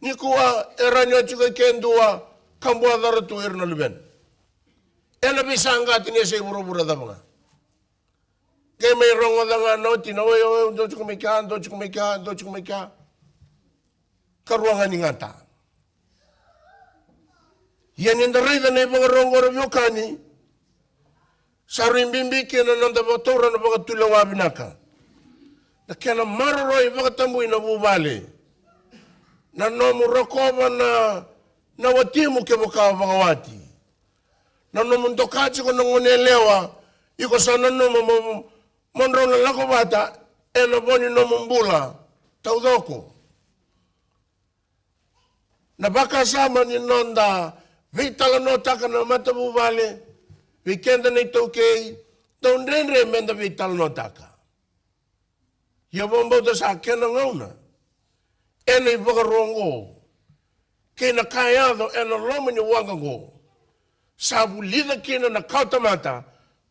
Nikua e rawa ni oti ko i ke dua ka buacora tu ira na luvena. Ena veisaqata ni yasai vuravura cava ga. Qai mai rogoca ga na watina, oi, oi, dou tiko mai kea, dou tiko mai kea, dou tiko mai kea. Ka rua ga ni gata. Ia ni da raica na ivakaro oqo ra veiwekani, sa rui bibi kina na noda vakataura na vakatulewa vinaka. Na kena maroroi vakatabui na vuvale. Na nomu rokova na, na watimu kevaka o vakawati. Na nomu doka tiko na gone yalewa, iko sa nanuma mo, mo drau na lako vata ena vo ni nomu bula taucoko. Na vakasama ni noda veitalanoataka na matavuvale, vei keda na iTaukei, dau dredre me da veitalanoataka. Ia vakabauta sa kena gauna ena ivakaro oqo kei na ka e yaco ena loma ni waqa oqo. Sa vulica kina na kawatamata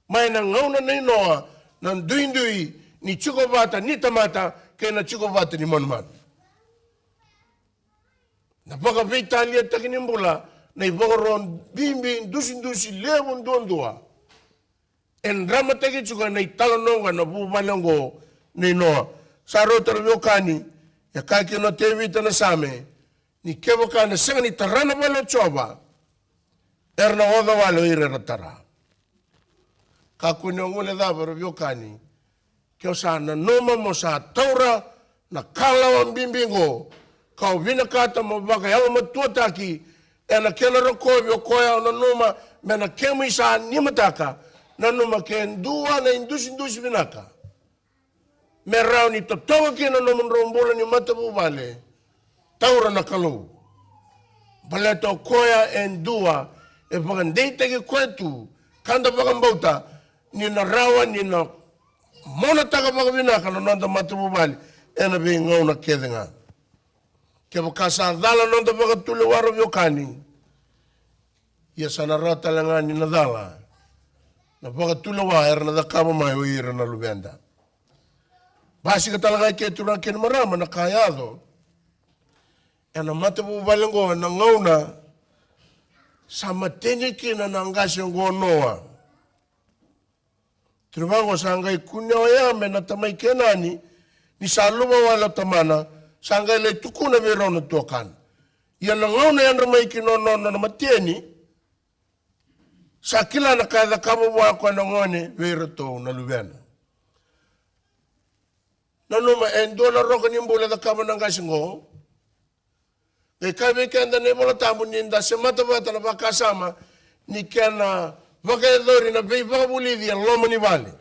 mai na gauna nei Noa na duidui ni tiko vata ni tamata kei na tiko vata ni manumanu. Na vakaveitaliataki ni bula, na ivakaro bibi dusidusi levu duadua. E dramataki tiko ena italanoa oqo ena vuvale oqo nei Noa. Sa rauta ra veiwekani, e kaya kina o Tevita na Same, ni kevaka ena sega ni tara na vale o Jiova, era na oca wale o ira era tara. Kakua ni o guilecava ra veiwekani, ke o sa nanuma mo sa taura na kalawa bibi oqo, ka o vinakata mo vakayalomatuataki ena kena rokovi o koya, o nanuma me na kemu isa ni mataka, nanuma ke dua na idusidusi vinaka me rawa ni totoka kina na nomudrau bula ni matavuvale. Taura na Kalou. Baleta o koya e dua e vakadeitaki koya tu, ka da vakabauta ni na rawa ni na monataka vakavinaka na noda matavuvale ena veigauna kece ga. Kevaka sa cala noda vakatulewa ra veiwekani, Ia sa na rawa tale ga ni na cala na vakatulewa era na cakava mai o ira na luveda. Basika tale ga e ke, turaga kei na marama, na ka yaco ena matavuvale oqo ena gauna sa mateni kina na qase oqo o Noa. Turi vaqo, sa qai kunea o Yame na tamai Kenani ni sa luvawale o tamana, sa qai lai tukuna vei rau na tuakana. Ia na gauna e yadra mai kina o nona na mateni, sa kila na ka e cakava vua o koya na gone vei iratou na luvena. Nanuma, e dua na roka ni bula e cakava na qase oqo. Qai kaya vei keda na iVola Tabu ni da semata vata na vakasama ni kena vakayacori na veivakavulici e loma ni vale.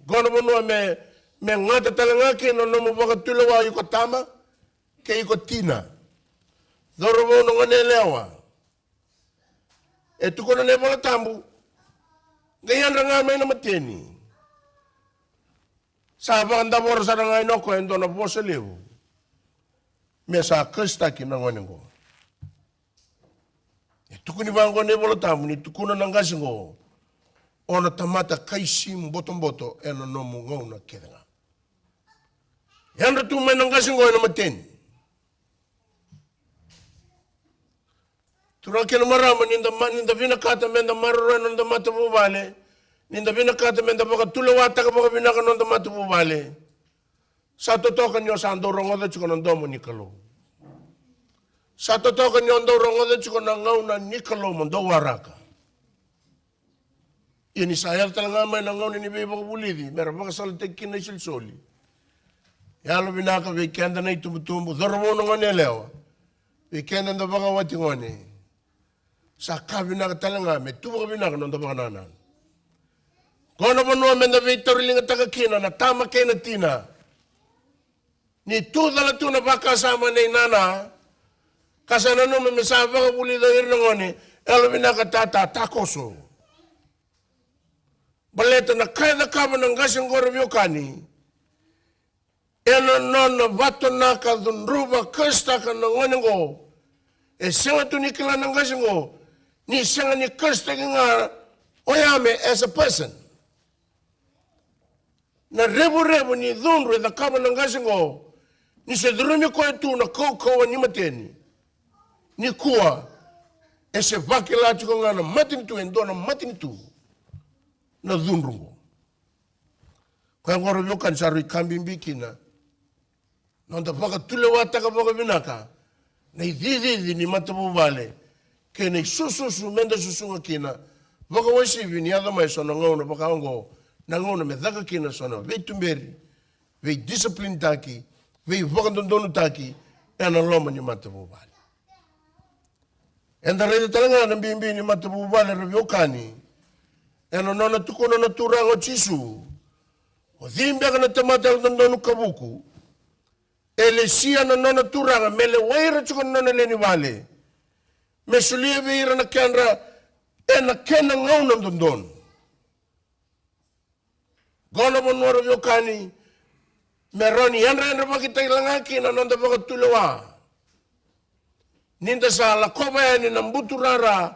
Qo na vanua me, me gata tale ga kina na nomu vakatulewa, iko tama kei iko tina. Cauravou, na gone yalewa. E tukuna na iVola Tabu, qai yadra ga mai na mateni. Sa vakadavora sara ga ina o koya e dua na vosa levu me sa kasitaki na gone oqo. E tukuni vaqo na iVola Tabu ni tukuna na qase oqo, o na tamata kaisi botoboto ena nomu gauna kece ga. Yadra tu mai na qase oqo ena mateni. Turaga kei na marama, ni da ma-, ni da vinakata me da maroroya na noda matavuvale, ni da vinakata me da vakatulewataka vakavinaka na noda matavuvale, sa totoka ni o sa dau rogoca tiko na domo ni Kalou. Sa totoka ni o dau rogoca tiko na gauna ni Kalou mo dau waraka. Ia ni sa yaco tale ga mai na gauna ni veivakavulici me ra vakasalataki kina na isolisoli, yalovinaka vei keda na itubutubu, cauravou, na gone yalewa, vei keda da vakawati gone. Sa ka vinaka tale ga me tu vakavinaka na noda vakanananu. Qo na vanua me da veitauriligataka kina na tama kei na tina. Ni tu cala tu na vakasama nei nana, ka sa nanuma me sa vakavulica o ira na gone, yalovinaka tata, takoso. Baleta na ka e cakava na qase oqo, ra veiwekani, ena nona vatonaka, cudruva, kasitaka na gone oqo. E sega tu ni kila na qase oqo ni sega ni kasitaki ga o Yame as a person. Na revurevu ni cudru e cakava na qase oqo, ni se curumi koya tu na kaukauwa ni mateni. Nikua, e se vakila tiko ga na matanitu, e dua na matanitu na cudru oqo. Koya oqo, ra veiwekani, sa rui ka bibi kina noda vakatulewataka vakavinaka na icicici ni matavuvale kei na isususu me da susuga kina, vakauasivi ni yaco mai so na gauna vaka oqo, na gauna me caka kina so na veituberi, veidisciplinetaki, veivakadodonutaki ena loma ni matavuvale. Eda raica tale ga na bibi ni matavuvale, ra veiwekani, ena nona tukuna na Turaga o Jisu, o cei beka na tamata yalododonu ka vuku, e lesia na nona turaga me lewai ira tiko na nona lewe ni vale, me solia vei ira na kedra ena kena gauna dodonu. Qo na vanua, ra veiwekani, me rawa ni yadrayadravaki tale ga kina na noda vakatulewa. Ni da sa lakova yani na buturara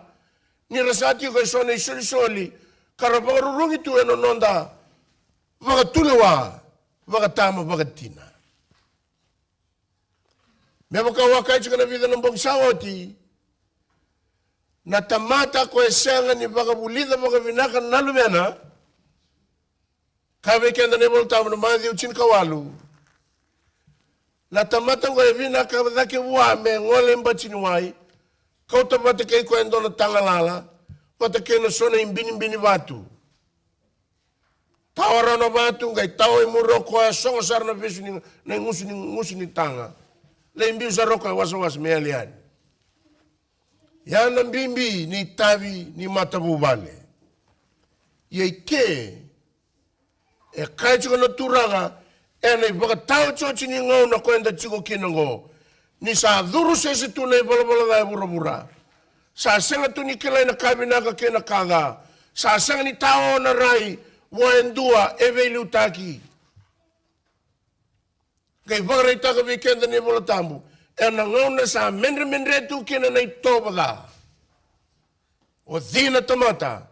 ni ra sa tiko e so na isolisoli ka ra vakarurugi tu ena noda vakatulewa vakatama vakatina. Me vaka au a kaya tiko na vica na bogi sa oti, na tamata ko e sega ni vakavulica vakavinaka na luvena, kaya vei keda na iVola Tabu na Maciu tinikawalu, na tamata oqo e vinaka cake vua me gole i bati ni wai, kauta vata kei koya e dua na tagalala vata kei na so na ibinibini vatu. Tawa rawa na vatu, qai tawa i muri o koya, sogo sara na vesu ni, na igusu ni, gusu ni taga. Lai biu sara o koya wasawasa me yali yani. Ya na bibi ni itavi ni matavuvale. Ia i ke, e kaya tiko na Turaga, ena ivakataotioti ni gauna ko eda tiko kina oqo, ni sa curu sese tu na ivalavala ca e vuravura. Sa sega tu ni kilai na ka vinaka kei na ka ca. Sa sega ni tao na rai vua e dua e veiliutaki. Qai vakaraitaka vei keda na iVola Tabu, ena gauna sa medremedre tu kina na itovo ca, O cei na tamata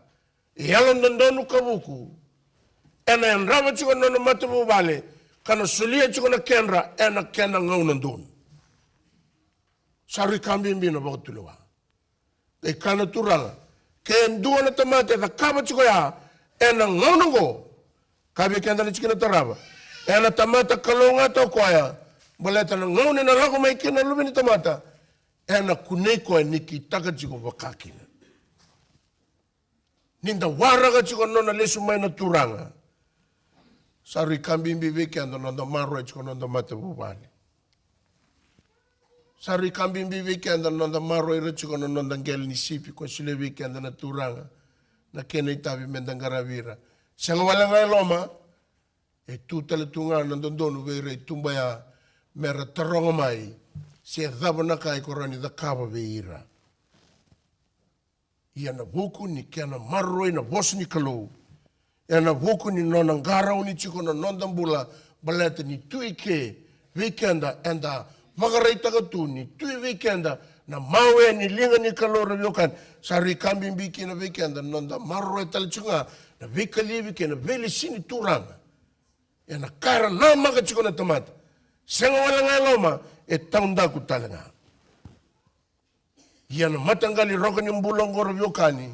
e yalododonu ka vuku, ena yadrava tiko na nona matavuvale, ka na solia tiko na kedra ena kena gauna donu? Sa rui ka bibi na vakatulewa. Qai kaya na Turaga, ke dua na tamata e cakava tiko ya ena gauna oqo, ka vei keda na tikina tarava, ena tamata kalougata o koya, baleta na gauna ena lako mai kina na Luve ni tamata, ena kunei koya ni kitaka tiko vakakina. Ni da waraka tiko na nona lesu mai na Turaga, sa rui ka bibi vei keda na noda maroroya tiko na noda matavuvale. Sa rui ka bibi vei keda na noda maroroya tiko na noda qele ni sipi ko solia vei keda na Turaga, na kena itavi me da qaravi ira. Sega wale ga e loma, e tu tale tu ga na dodonu vei ira e tuba ya, me ra taroga mai se cava na ka iko rawa ni cakava vei ira. Ia na vuku ni kena maroroi na vosa ni Kalou, ena vuku ni nona qarauni tiko na noda bula, baleta ni tu i ke vei keda, eda vakaraitaka tu ni tu i vei keda na mawe ni liga ni Kalou, ra veiwekani. Sa rui ka bibi kina vei keda na noda maroroya tale tiko ga na veikacivi kei na veilesi ni Turaga. Ena ka era namaka tiko na tamata, sega wale ga e loma, e taudaku tale ga. Ia na mataqali roka ni bula oqo, ra veiwekani,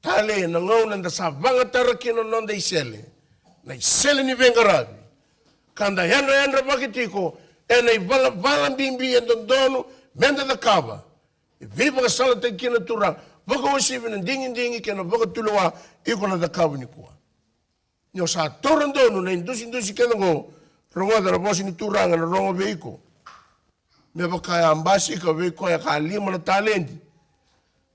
tale na gauna eda sa vagatara kina na noda isele, na isele ni veiqaravi, ka da yadrayadravaki tiko ena ivalavala bibi e dodonu me da cakava, e veivakasalataki kina na Turaga, vakauasivi na digidigi kei na vakatulewa iko na cakava nikua. Ni o sa taura donu na idusidusi kece oqo, rogoca na vosa ni Turaga na rogo vei iko. Me vaka e a basika vei koya ka lima na taledi.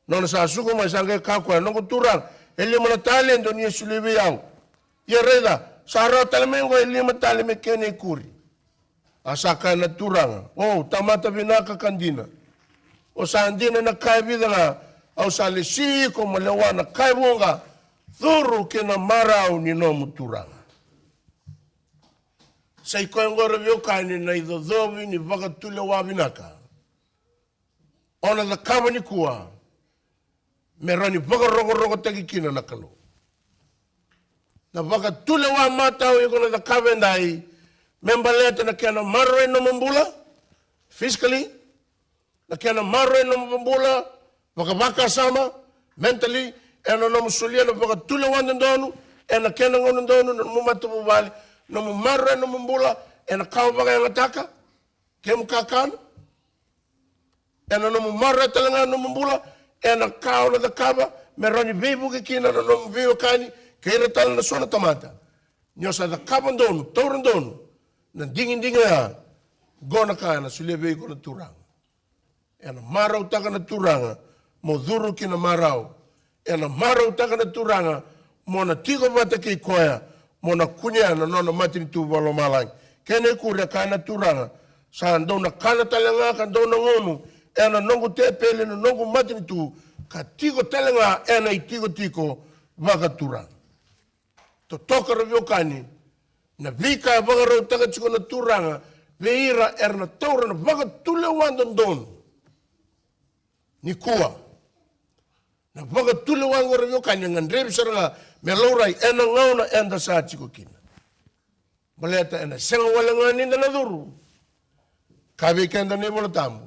Nona sa suka mai, sa qai kaya o koya, noqu turaga, e lima na taledi o ni a solia vei au. Ia raica, sa rawa tale mai oqo e lima tale me kena ikuri. A sa kaya na turaga, o tamata vinaka ka dina. O sa dina ena ka e vica ga, au sa lesi iko mo lewa na ka e vuqa, curu ki na marau ni nomu turaga. Sa i koya oqo, ra veiwekani, na icocovi ni vakatulewa vinaka o na cakava nikua, me rawa ni vakarokorokotaki kina na Kalou. Na vakatulewa matau iko na cakava edai, me baleta na kena maroroi nomu bula, physically, na kena maroroi nomu bula, vakavakasama, mentally, ena nomu solia na vakatulewa dodonu ena kena gauna donu na nomu matavuvale, nomu maroroi nomu bula ena ka o vakayagataka, kemu kakana, ena nomu maroroya tale ga nomu bula ena ka o na cakava, me rawa ni veivuke kina na nomu veiwekani kei ira tale na so na tamata. Ni o sa cakava donu, taura donu na digidigi oya, qo na ka ena solia vei iko na Turaga. Ena marautaka na Turaga mo curu ki na marau. Ena marautaka na Turaga mo na tiko vata kei koya, mo na kunea na nona matanitu vakalomalagi. Kena ikuri, a kaya na Turaga, sa dou na kana tale ga ka dou na gunu ena noqu tepeli na noqu matanitu, ka tiko tale ga ena itikotiko vakaturaga. Totoka, ra veiwekani, na veika e vakarautaka tiko na Turaga vei ira era na taura na vakatulewa dodonu nikua. Na vakatulewa oqo, ra veiwekani, e gadrevi sara ga me laurai ena gauna eda sa tiko kina. Baleta ena sega wale ga ni da na curu. Kaya vei keda na iVola Tabu,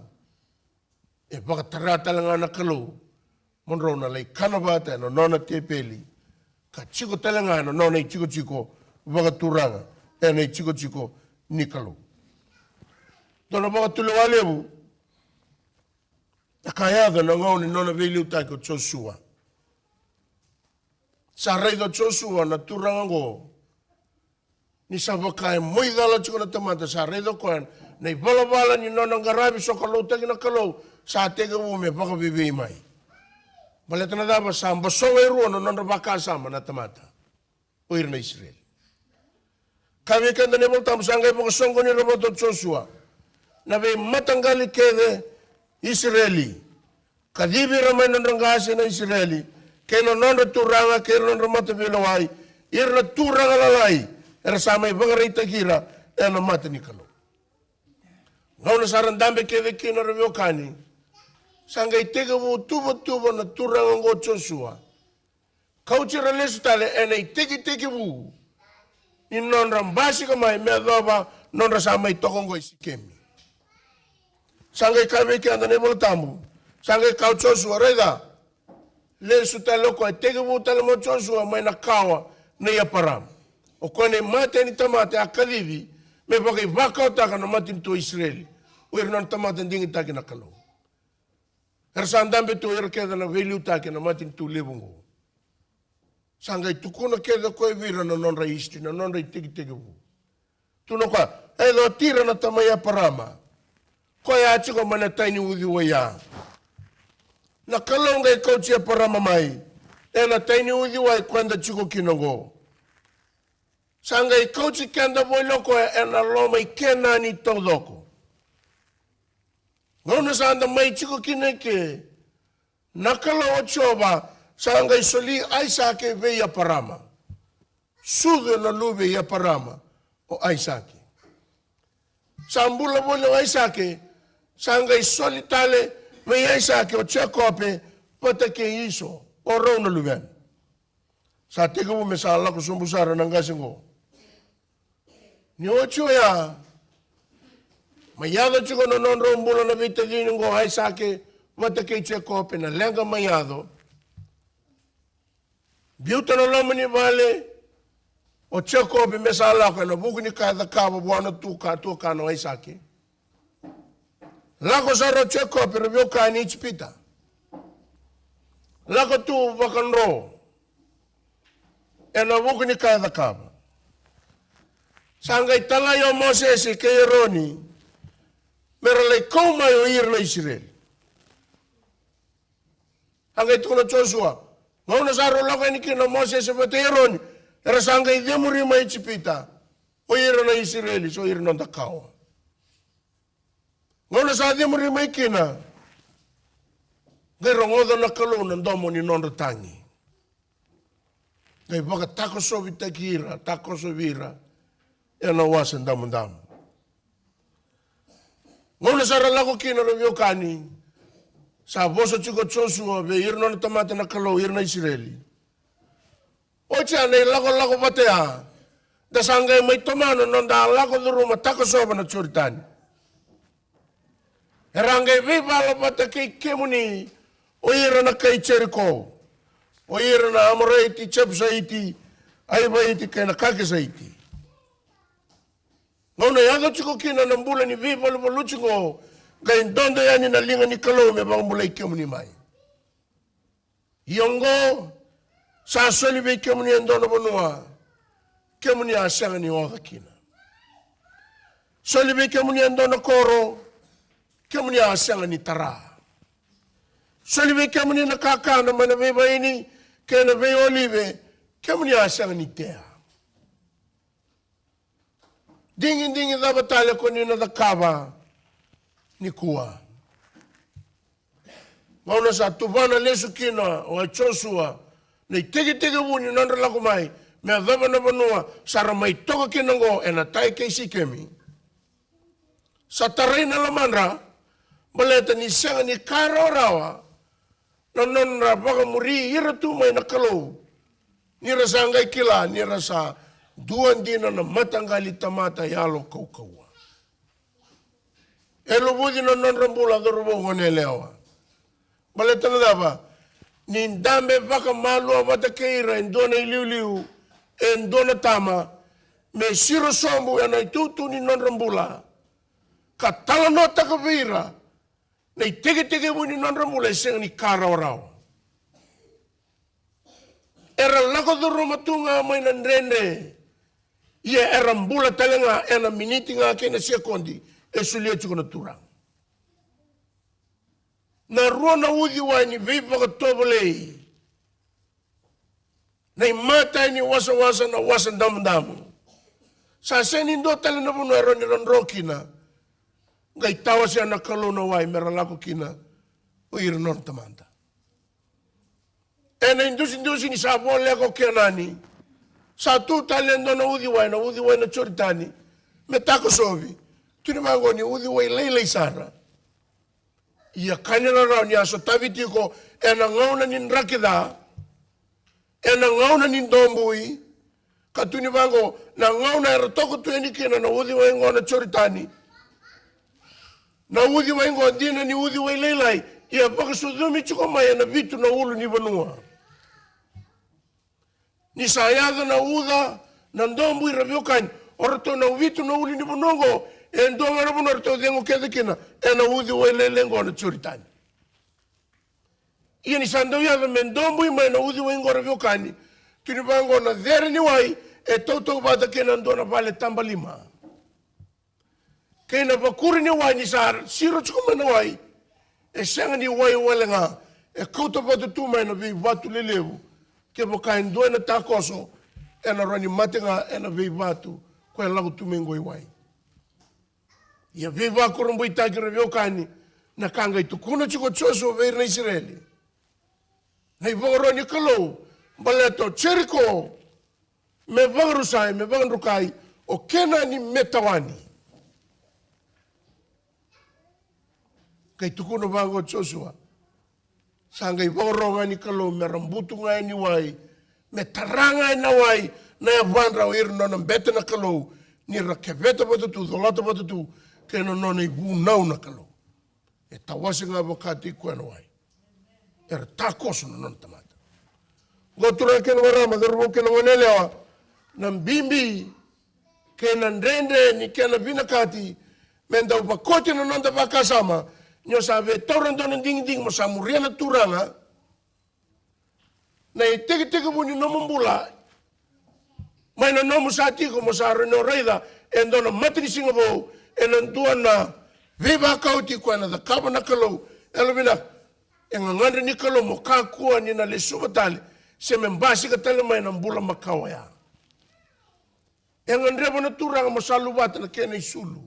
e vakatara tale ga na Kalou mo drau na lai kana vata ena nona tepeli, ka tiko tale ga ena nona itikotiko vakaturaga, ena itikotiko ni Kalou. Dua na vakatulewa levu, na ka e yaco ena gauna ni nona veiliutaki o Josua. Sa raica o Josua na turaga oqo ni sa vaka e moicala tiko na tamata, sa raica o koya na ivalavala ni nona qaravi sokaloutaki na Kalou sa tekivu me vakaveivei mai. Baleta na cava? Sa bosoga e rua na nodra vakasama na tamata, o ira na Isireli. Kaya vei keda na iVola Tabu, sa qai vakasoqoni ira vata o Josua na veimataqali kece Isireli. Kacivi ira mai na nodra qase na Isireli, kei na nodra turaga, kei ira na nodra mataveilewai, ira na turaga lalai era sa mai vakaraitaki ira ena mata ni Kalou. Gauna sa ra dabe kece kina, ra veiwekani, Sa qai tekivu tuvatuva na turaga oqo o Josua. Kauti ira lesu tale ena itekitekivu ni nodra basika mai me yacova nodra sa mai toka oqo i Sikemi. Sa qai kaya vei keda na iVola Tabu, sa qai kaya o Josua, raica, lesu tale o koya, tekivu tale mai o Josua mai na kawa nei Eparama. O koya na imatai ni tamata e a kacivi me vakaivakaotaka na matanitu o Isireli, o ira na nona tamata digitaki na Kalou. Era sa dabe tu o ira kece na veiliutaki ena matanitu levu oqo. Sa qai tukuna kece o koya vei ira na nodra history, na nodra itekitekivu. Tukuna o koya, e, o Tira na tamai Eparama, koya a tiko mai na tai ni uciwai ya. Na Kalou qai kauti Eparama mai ena tai ni uciwai ko eda tiko kina oqo. Sa qai kauti keda voli o koya ena loma i Kenani taucoko. Gauna sa da mai tiko kina eke, na Kalou o Jiova sa qai soli Aisake vei Eparama. Sucu ena luve i Eparama o Aisake. Sa bula voli o Aisake, sa qai soli tale vei Aisake o Jekope vata kei Iso, o rau na luvena. Sa tekivu me sa lako sobu sara na qase oqo. Ni oti oya, mai yaco tiko na nodrau bula na veitacini oqo, Aisake vata kei Jekope, na leqa mai yaco. Biuta na loma ni vale o Jekope me sa lako ena vuku ni ka e cakava vua na tuka, tuakana o Aisake. Lako sara o Jekope, ra veiwekani, i Ijipita. Lako tu vakadro ena vuku ni ka e cakava. Sa qai talai o Mosese kei Eroni me ra lai kau mai o ira na Isireli. A qai tukuna o Josua, gauna sa rau lako yani kina o Mosese vata kei Eroni, era sa qai cemuri mai Ijipita o ira na Isireli, so ira na noda kawa. Gauna sa cemuri mai kina, qai rogoca na Kalou na domo ni nodra tagi. Qai vakatakosovitaki ira, takosovi ira ena Wasa Damudamu. Gauna sa ra lako kina, ra veiwekani, sa vosa tiko o Josua vei ira na nona tamata na Kalou, ira na Isireli. Oti ya na ilakolako vata ya, da sa qai mai tomana na noda a lako curuma, takosova na Joritani. Era a qai veivala vata kei kemuni o ira na kai Jeriko, o ira na Amoraiti, Jepusaiti, Aivaiti kei na Kakesaiti. Gauna yaco tiko kina na bula ni veivaluvaluti oqo, qai dodo yani na liga ni Kalou me vakabulai kemuni mai. Ia oqo, sa soli vei kemuni e dua na vanua kemuni a sega ni oca kina. Soli vei kemuni e dua na koro kemuni a sega ni tara. Soli vei kemuni na kakana mai na veivaini kei na veiolive kemuni a sega ni tea. Digidigi cava tale ko ni na cakava nikua? Gauna sa tuvana lesu kina o Josua na itekitekivu ni nodra lako mai me yacova na vanua sa ra mai toka kina oqo ena tai kei Sikemi. Sa tarai na lomadra, baleta ni sega ni ka rawarawa na nodra vakamuri ira tu mai na Kalou, ni ra sa qai kila ni ra sa dua dina na mataqali tamata yalo kaukauwa. E luvuci na nodra bula, cauravou, goneyalewa. Baleta na cava? Ni dabe vakamalua vata kei ira e dua na iliuliu, e dua na tama, me siro sobu ena itutu ni nodra bula, ka talanoataka vei ira na itekitekivu ni nodra bula e sega ni ka rawarawa. Era lako curuma tu ga mai na dredre, ia era bula tale ga ena miniti ga kei na sekodi e solia tiko na Turaga. Na rua na uciwai ni veivakatovolei, na imatai ni wasawasa na Wasa Damudamu. Sa sega ni dua tale na vanua e rawa ni ra dro kina, qai tawasea na Kalou na wai me ra lako kina o ira na nona tamata. Ena idusidusi ni sa voleka o Kenani, sa tu tale e dua na uciwai, na uciwai na Joritani, me takosovi. Tukuni vaqo ni uciwai lailai sara. Ia ka ni rarawa ni a sotavi tiko ena gauna ni draki ca, ena gauna ni dobui, ka tukuni vaqo, na gauna era toka tu yani kina na uciwai qo na Joritani. Na uciwai qo dina ni uciwai lailai, ia vakasucumi tiko mai ena vitu na ulunivanua. Ni sa yaco na uca, na dobui, ra veiwekani, o ratou na vitu na ulunivanua qo, e dua ga na vanua ratou cegu kece kina, ena uciwai lailai qo na Joritani. Ia ni sa dau yaco me dobui mai na uciwai qo, ra veiwekani, tukuni vaqo, na cere ni wai e tautauvata kei na dua na vale tabalima. Kei na vakuri ni wai, ni sa siro tiko mai na wai, e sega ni wai wale ga, e kauta vata tu mai na veivatu lelevu. Kevaka e dua ena takoso, ena rawa ni mate ga ena veivatu ko e lako tu mai qo i wai. Ia veivakurabuitaki, ra veiwekani, na ka qai tukuna tiko o Josua vei ira na Isireli. Na ivakaro ni Kalou, baleta o Jeriko me vakarusai, me vakadrukai, o Kenani me tawani. Qai tukuna vaqo o Josua, sa qai vakaro ga ni Kalou me ra butu ga yani wai, me tara ga ena wai na yavadra o ira na nona bete na Kalou, ni ra keveta vata tu, colata vata tu kei na nona ivunau na Kalou. E tawase ga vakataki koya na wai. Era takoso na nona tamata. Qo turaga kei na marama, cauravou kei na goneyalewa, na bibi kei na dredre ni kena vinakati me dau vakoti na noda vakasama, ni o sa via taura dua na digidigi mo sa muria na Turaga. Na itekitekivu ni nomu bula, mai na nomu sa tiko, mo sa rawa ni o raica e dua na matanisiga vou ena dua na veivakauti koya na cakava na Kalou. Yalovinaka, e gagadre ni Kalou mo kakua ni na lesuva tale, se me basika tale mai na bula makawa oya. E gadreva na Turaga mo sa luvata na kena isulu.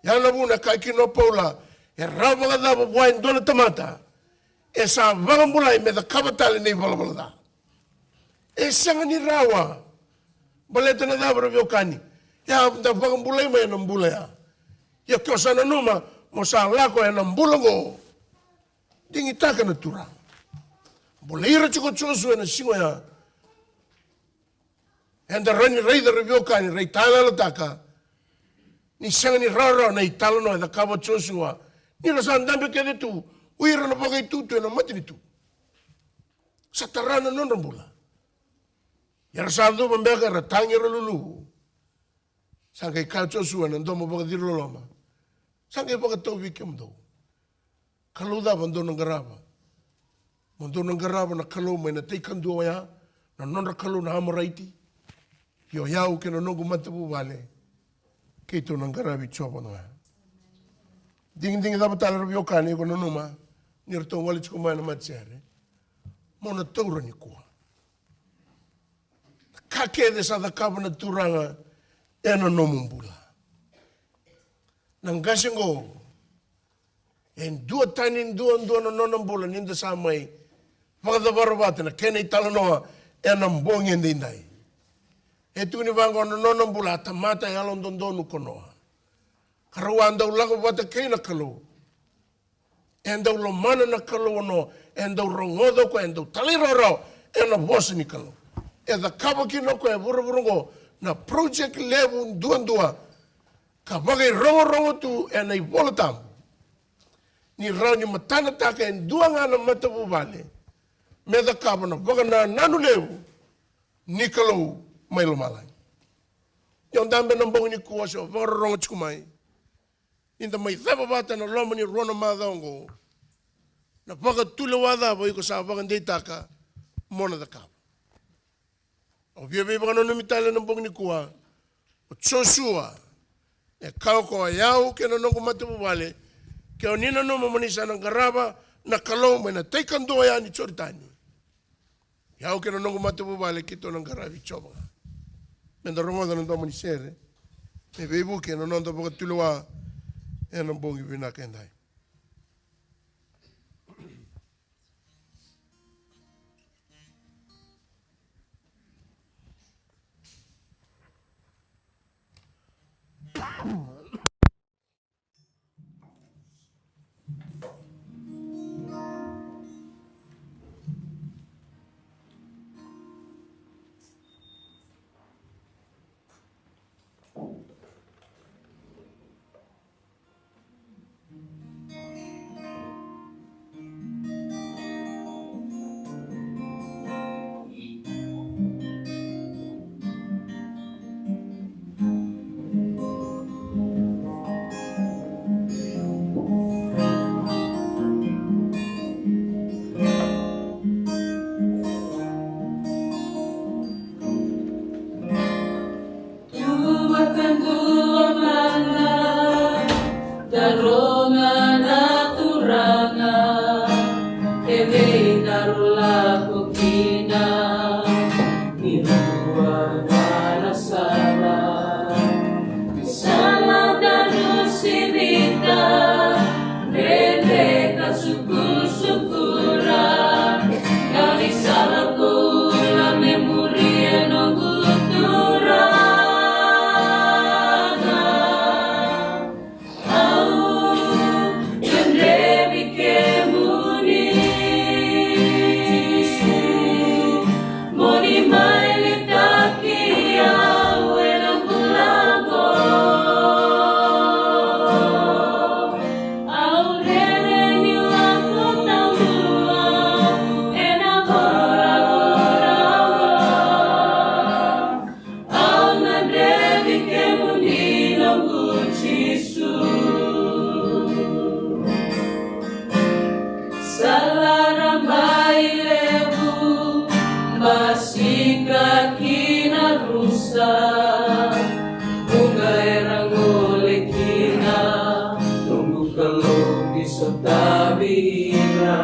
Ya na vuna e kaya kina o Paula, e rawa vakacava vua e dua na tamata e sa vakabulai me cakava tale na ivalavala ca? E sega ni rawa. Baleta na cava, ra veiwekani? Ya da vakabulai mai ena bula ya. Ia ke o sa nanuma mo sa lako ena bula oqo, digitaka na Turaga. Bulai ira tiko o Josua ena siga oya. Eda rawa ni raica, ra veiwekani, ra italanoataka ni sega ni rawarawa na italanoa e cakava o Josua. Ni ra sa dabe kece tu o ira na vakaitutu ena matanitu, sa tara na nodra bula. Ia ra sa cuva beka, ra tagi, ra luluvu. Sa qai kaya o Josua ena domo vakaciriloloma, sa qai vakatau vei kemudou. Kalou cava dou na qarava? Mo dou na qarava na kalou mai na tai kadua oya, na nodra kalou na Amoraiti? Io, o yau kei na noqu matavuvale, keitou na qaravi Jiova ga. Digidigi cava tale, ra veiwekani, iko nanuma ni ratou gole tiko mai na matasere? Mo na taura nikua. Ka kece sa cakava na Turaga ena nomu bula. Na qase oqo, e duatani duadua na nona bula ni da sa mai vakacavara vata na kena italanoa ena bogi edaidai. E tukuni vaqo, na nona bula a tamata yalododonu ko Noa, ka rau a dau lako vata kei na Kalou. E dau lomana na Kalou o Noa, e dau rogoca o koya, e dau talairawarawa ena vosa ni Kalou. E cakava kina o koya e vuravura oqo na project levu duadua, ka vakairogorogo tu ena iVola Tabu ni rawa ni matanataka e dua ga na matavuvale me cakava na vakanananu levu ni Kalou mai lomalagi. Ia o dabe ena bogi nikua, se o vakarorogo tiko mai, ni da mai cava vata ena loma ni rua na macawa oqo, na vakatulewa cava iko sa vakadeitaka mo na cakava? Au via veivakananumi tale ena bogi nikua, o Josua e kaya o koya, o yau kei na noqu matavuvale, ke o ni nanuma mo ni sa na qarava na Kalou mai na tai kadua oya ni Joritani, o yau kei na noqu matavuvale keitou na qaravi Jiova ga. Meda rogoca na domo ni sere me veivuke ena noda vakatulewa ena bogi vinaka edai. Sika kina rusa, vuqa era gole kina, noqu Kalou ni sotavi ira.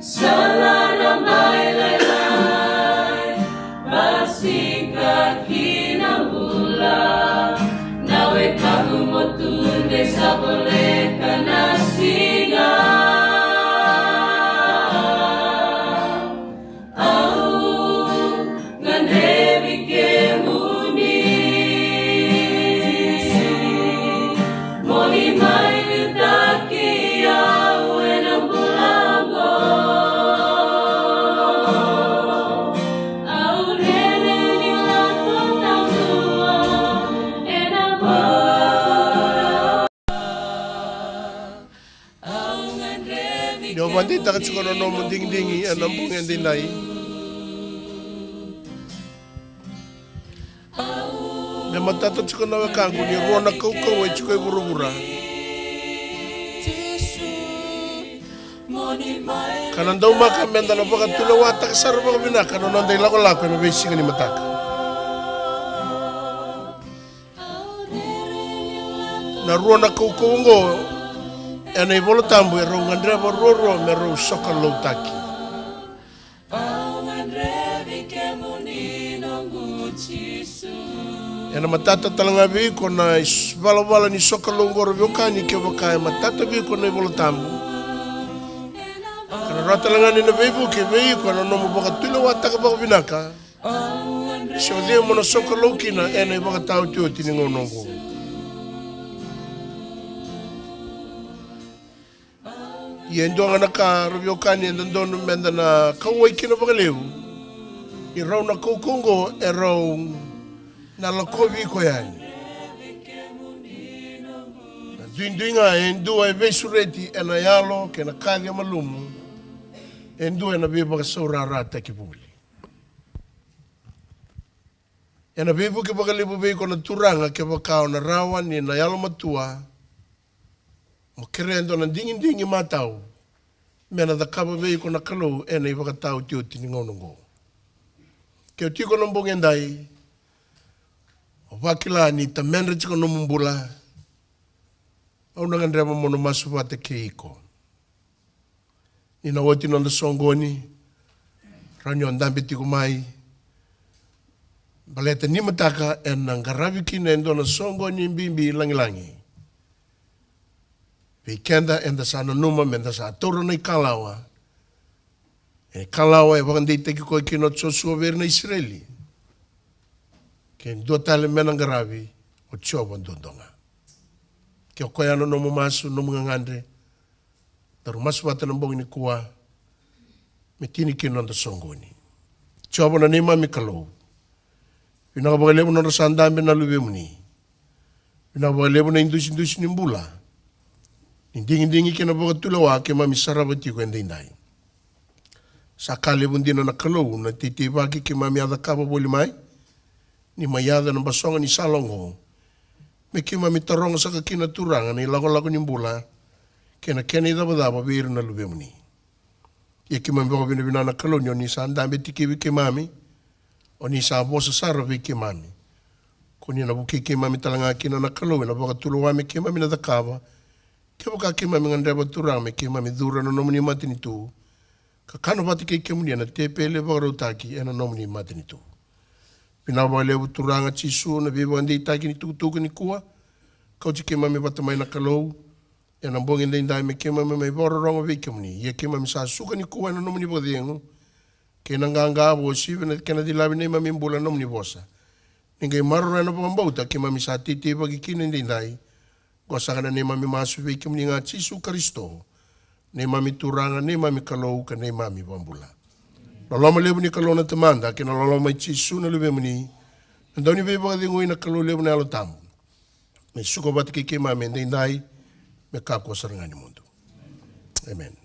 Sa lala mai lailai, basika kina bula, na wekaqu mo tudei sa voleka na siga. Au gadrevi kemuni, mo ni mai liutaki au ena bula oqo. Au rere ni lako taudua ena bula. Ni o vakadeitaka tiko na nomu digidigi ena bogi edaidai, me matata tiko na wekaqu ni rua na kaukauwa e tiko e vuravura. Ka na daumaka meda na vakatulewataka sara vakavinaka na noda ilakolako ena veisiga ni mataka. Na rua na kaukauwa oqo ena iVola Tabu e rau gadreva ruarua me rau sokaloutaki. Ena matata tale ga vei iko na is-, valavala ni sokalou oqo, ra veiwekani, kevaka e matata vei iko na iVola Tabu, ka na rawa tale ga ni na veivuke vei iko ena nomu vakatulewataka vakavinaka se o cei mo na sokalou kina ena ivakataotioti ni gauna oqo. Ia e dua ga na ka, ra veiwekani, e dodonu meda na kauwai kina vakalevu, ni rau na kaukauwa oqo e rau na lakovi iko yani. Na duidui ga, e dua e veisureti ena yalo kei na kaci e malumu, e dua ena veivakasaurarataki voli. Ena veivuke vakalevu vei iko na Turaga kevaka o na rawa ni na yalomatua mo kerea e dua na digidigi matau me na cakava vei iko na Kalou ena ivakataotioti ni gauna oqo. Ke o tiko na bogi edai, o vakila ni tamedra tiko nomu bula, au na gadreva mo na masu vata kei iko. Ni na oti noda soqoni, rawa ni o dabe tiko mai, baleta ni mataka ena qaravi kina e dua na soqoni bibi lagilagi. Vei keda eda sa nanuma meda sa taura na ikalawa, e kalawa e vakadeitaki koya kina o Josua vei ira na Isireli. Ke dua tale me na qaravi, o Jiova duadua ga. Ke o koya na nomu masu, nomu gagadre, daru masu vata na bogi nikua, me tini kina noda soqoni. Jiova na neimami Kalou, vinaka vakalevu na nodra sa dabe na luvemuni. Vinaka vakalevu na idusidusi ni bula, ni digidigi kei na vakatulewa keimami sarava tiko edaidai. Sa ka levu dina na Kalou na teiteivaki keimami a cakava voli mai, ni mai yaco na basoga ni sala oqo, me keimami taroga saka kina, Turaga, na ilakolako ni bula kei na kena icavacava vei ira na luvemuni. Ia keimami vakavinavinaka na Kalou ni o ni sa dabe tikivi keimami, o ni sa vosa sara vei keimami. Ko ni na vukei keimami tale ga kina na Kalou ena vakatulewa me keimami na cakava, kevaka keimami gadreva, Turaga, me keimami curu ena nomuni matanitu, ka kana vata kei kemuni ena tepeli e vakarautaki ena nomuni matanitu. Vinaka vakalevu, Turaga Jisu, na veivakadeitaki ni tukutuku nikua. Kauti keimami vata mai na Kalou ena bogi edaidai me keimami mai vakarorogo vei kemuni. Ia keimami sa suka nikua ena nomuni vakacegu kei na qaqa, vakauasivi na kena cilavi neimami bula na nomuni vosa. Ni qai maroroya na vakabauta keimami sa teiteivaki kina edaidai. Oqo saka na neimami masu vei kemuni ga, Jisu Karisito, neimami Turaga, neimami Kalou ka neimami Vakabula. Loloma levu ni Kalou na Tamada kei na loloma i Jisu na Luvemuni, na Dauniveivakacegui, na Kalou levu na Yalo Tabu, me suka vata kei keimami edaidai me kakua sara ga ni mudu. Emeni.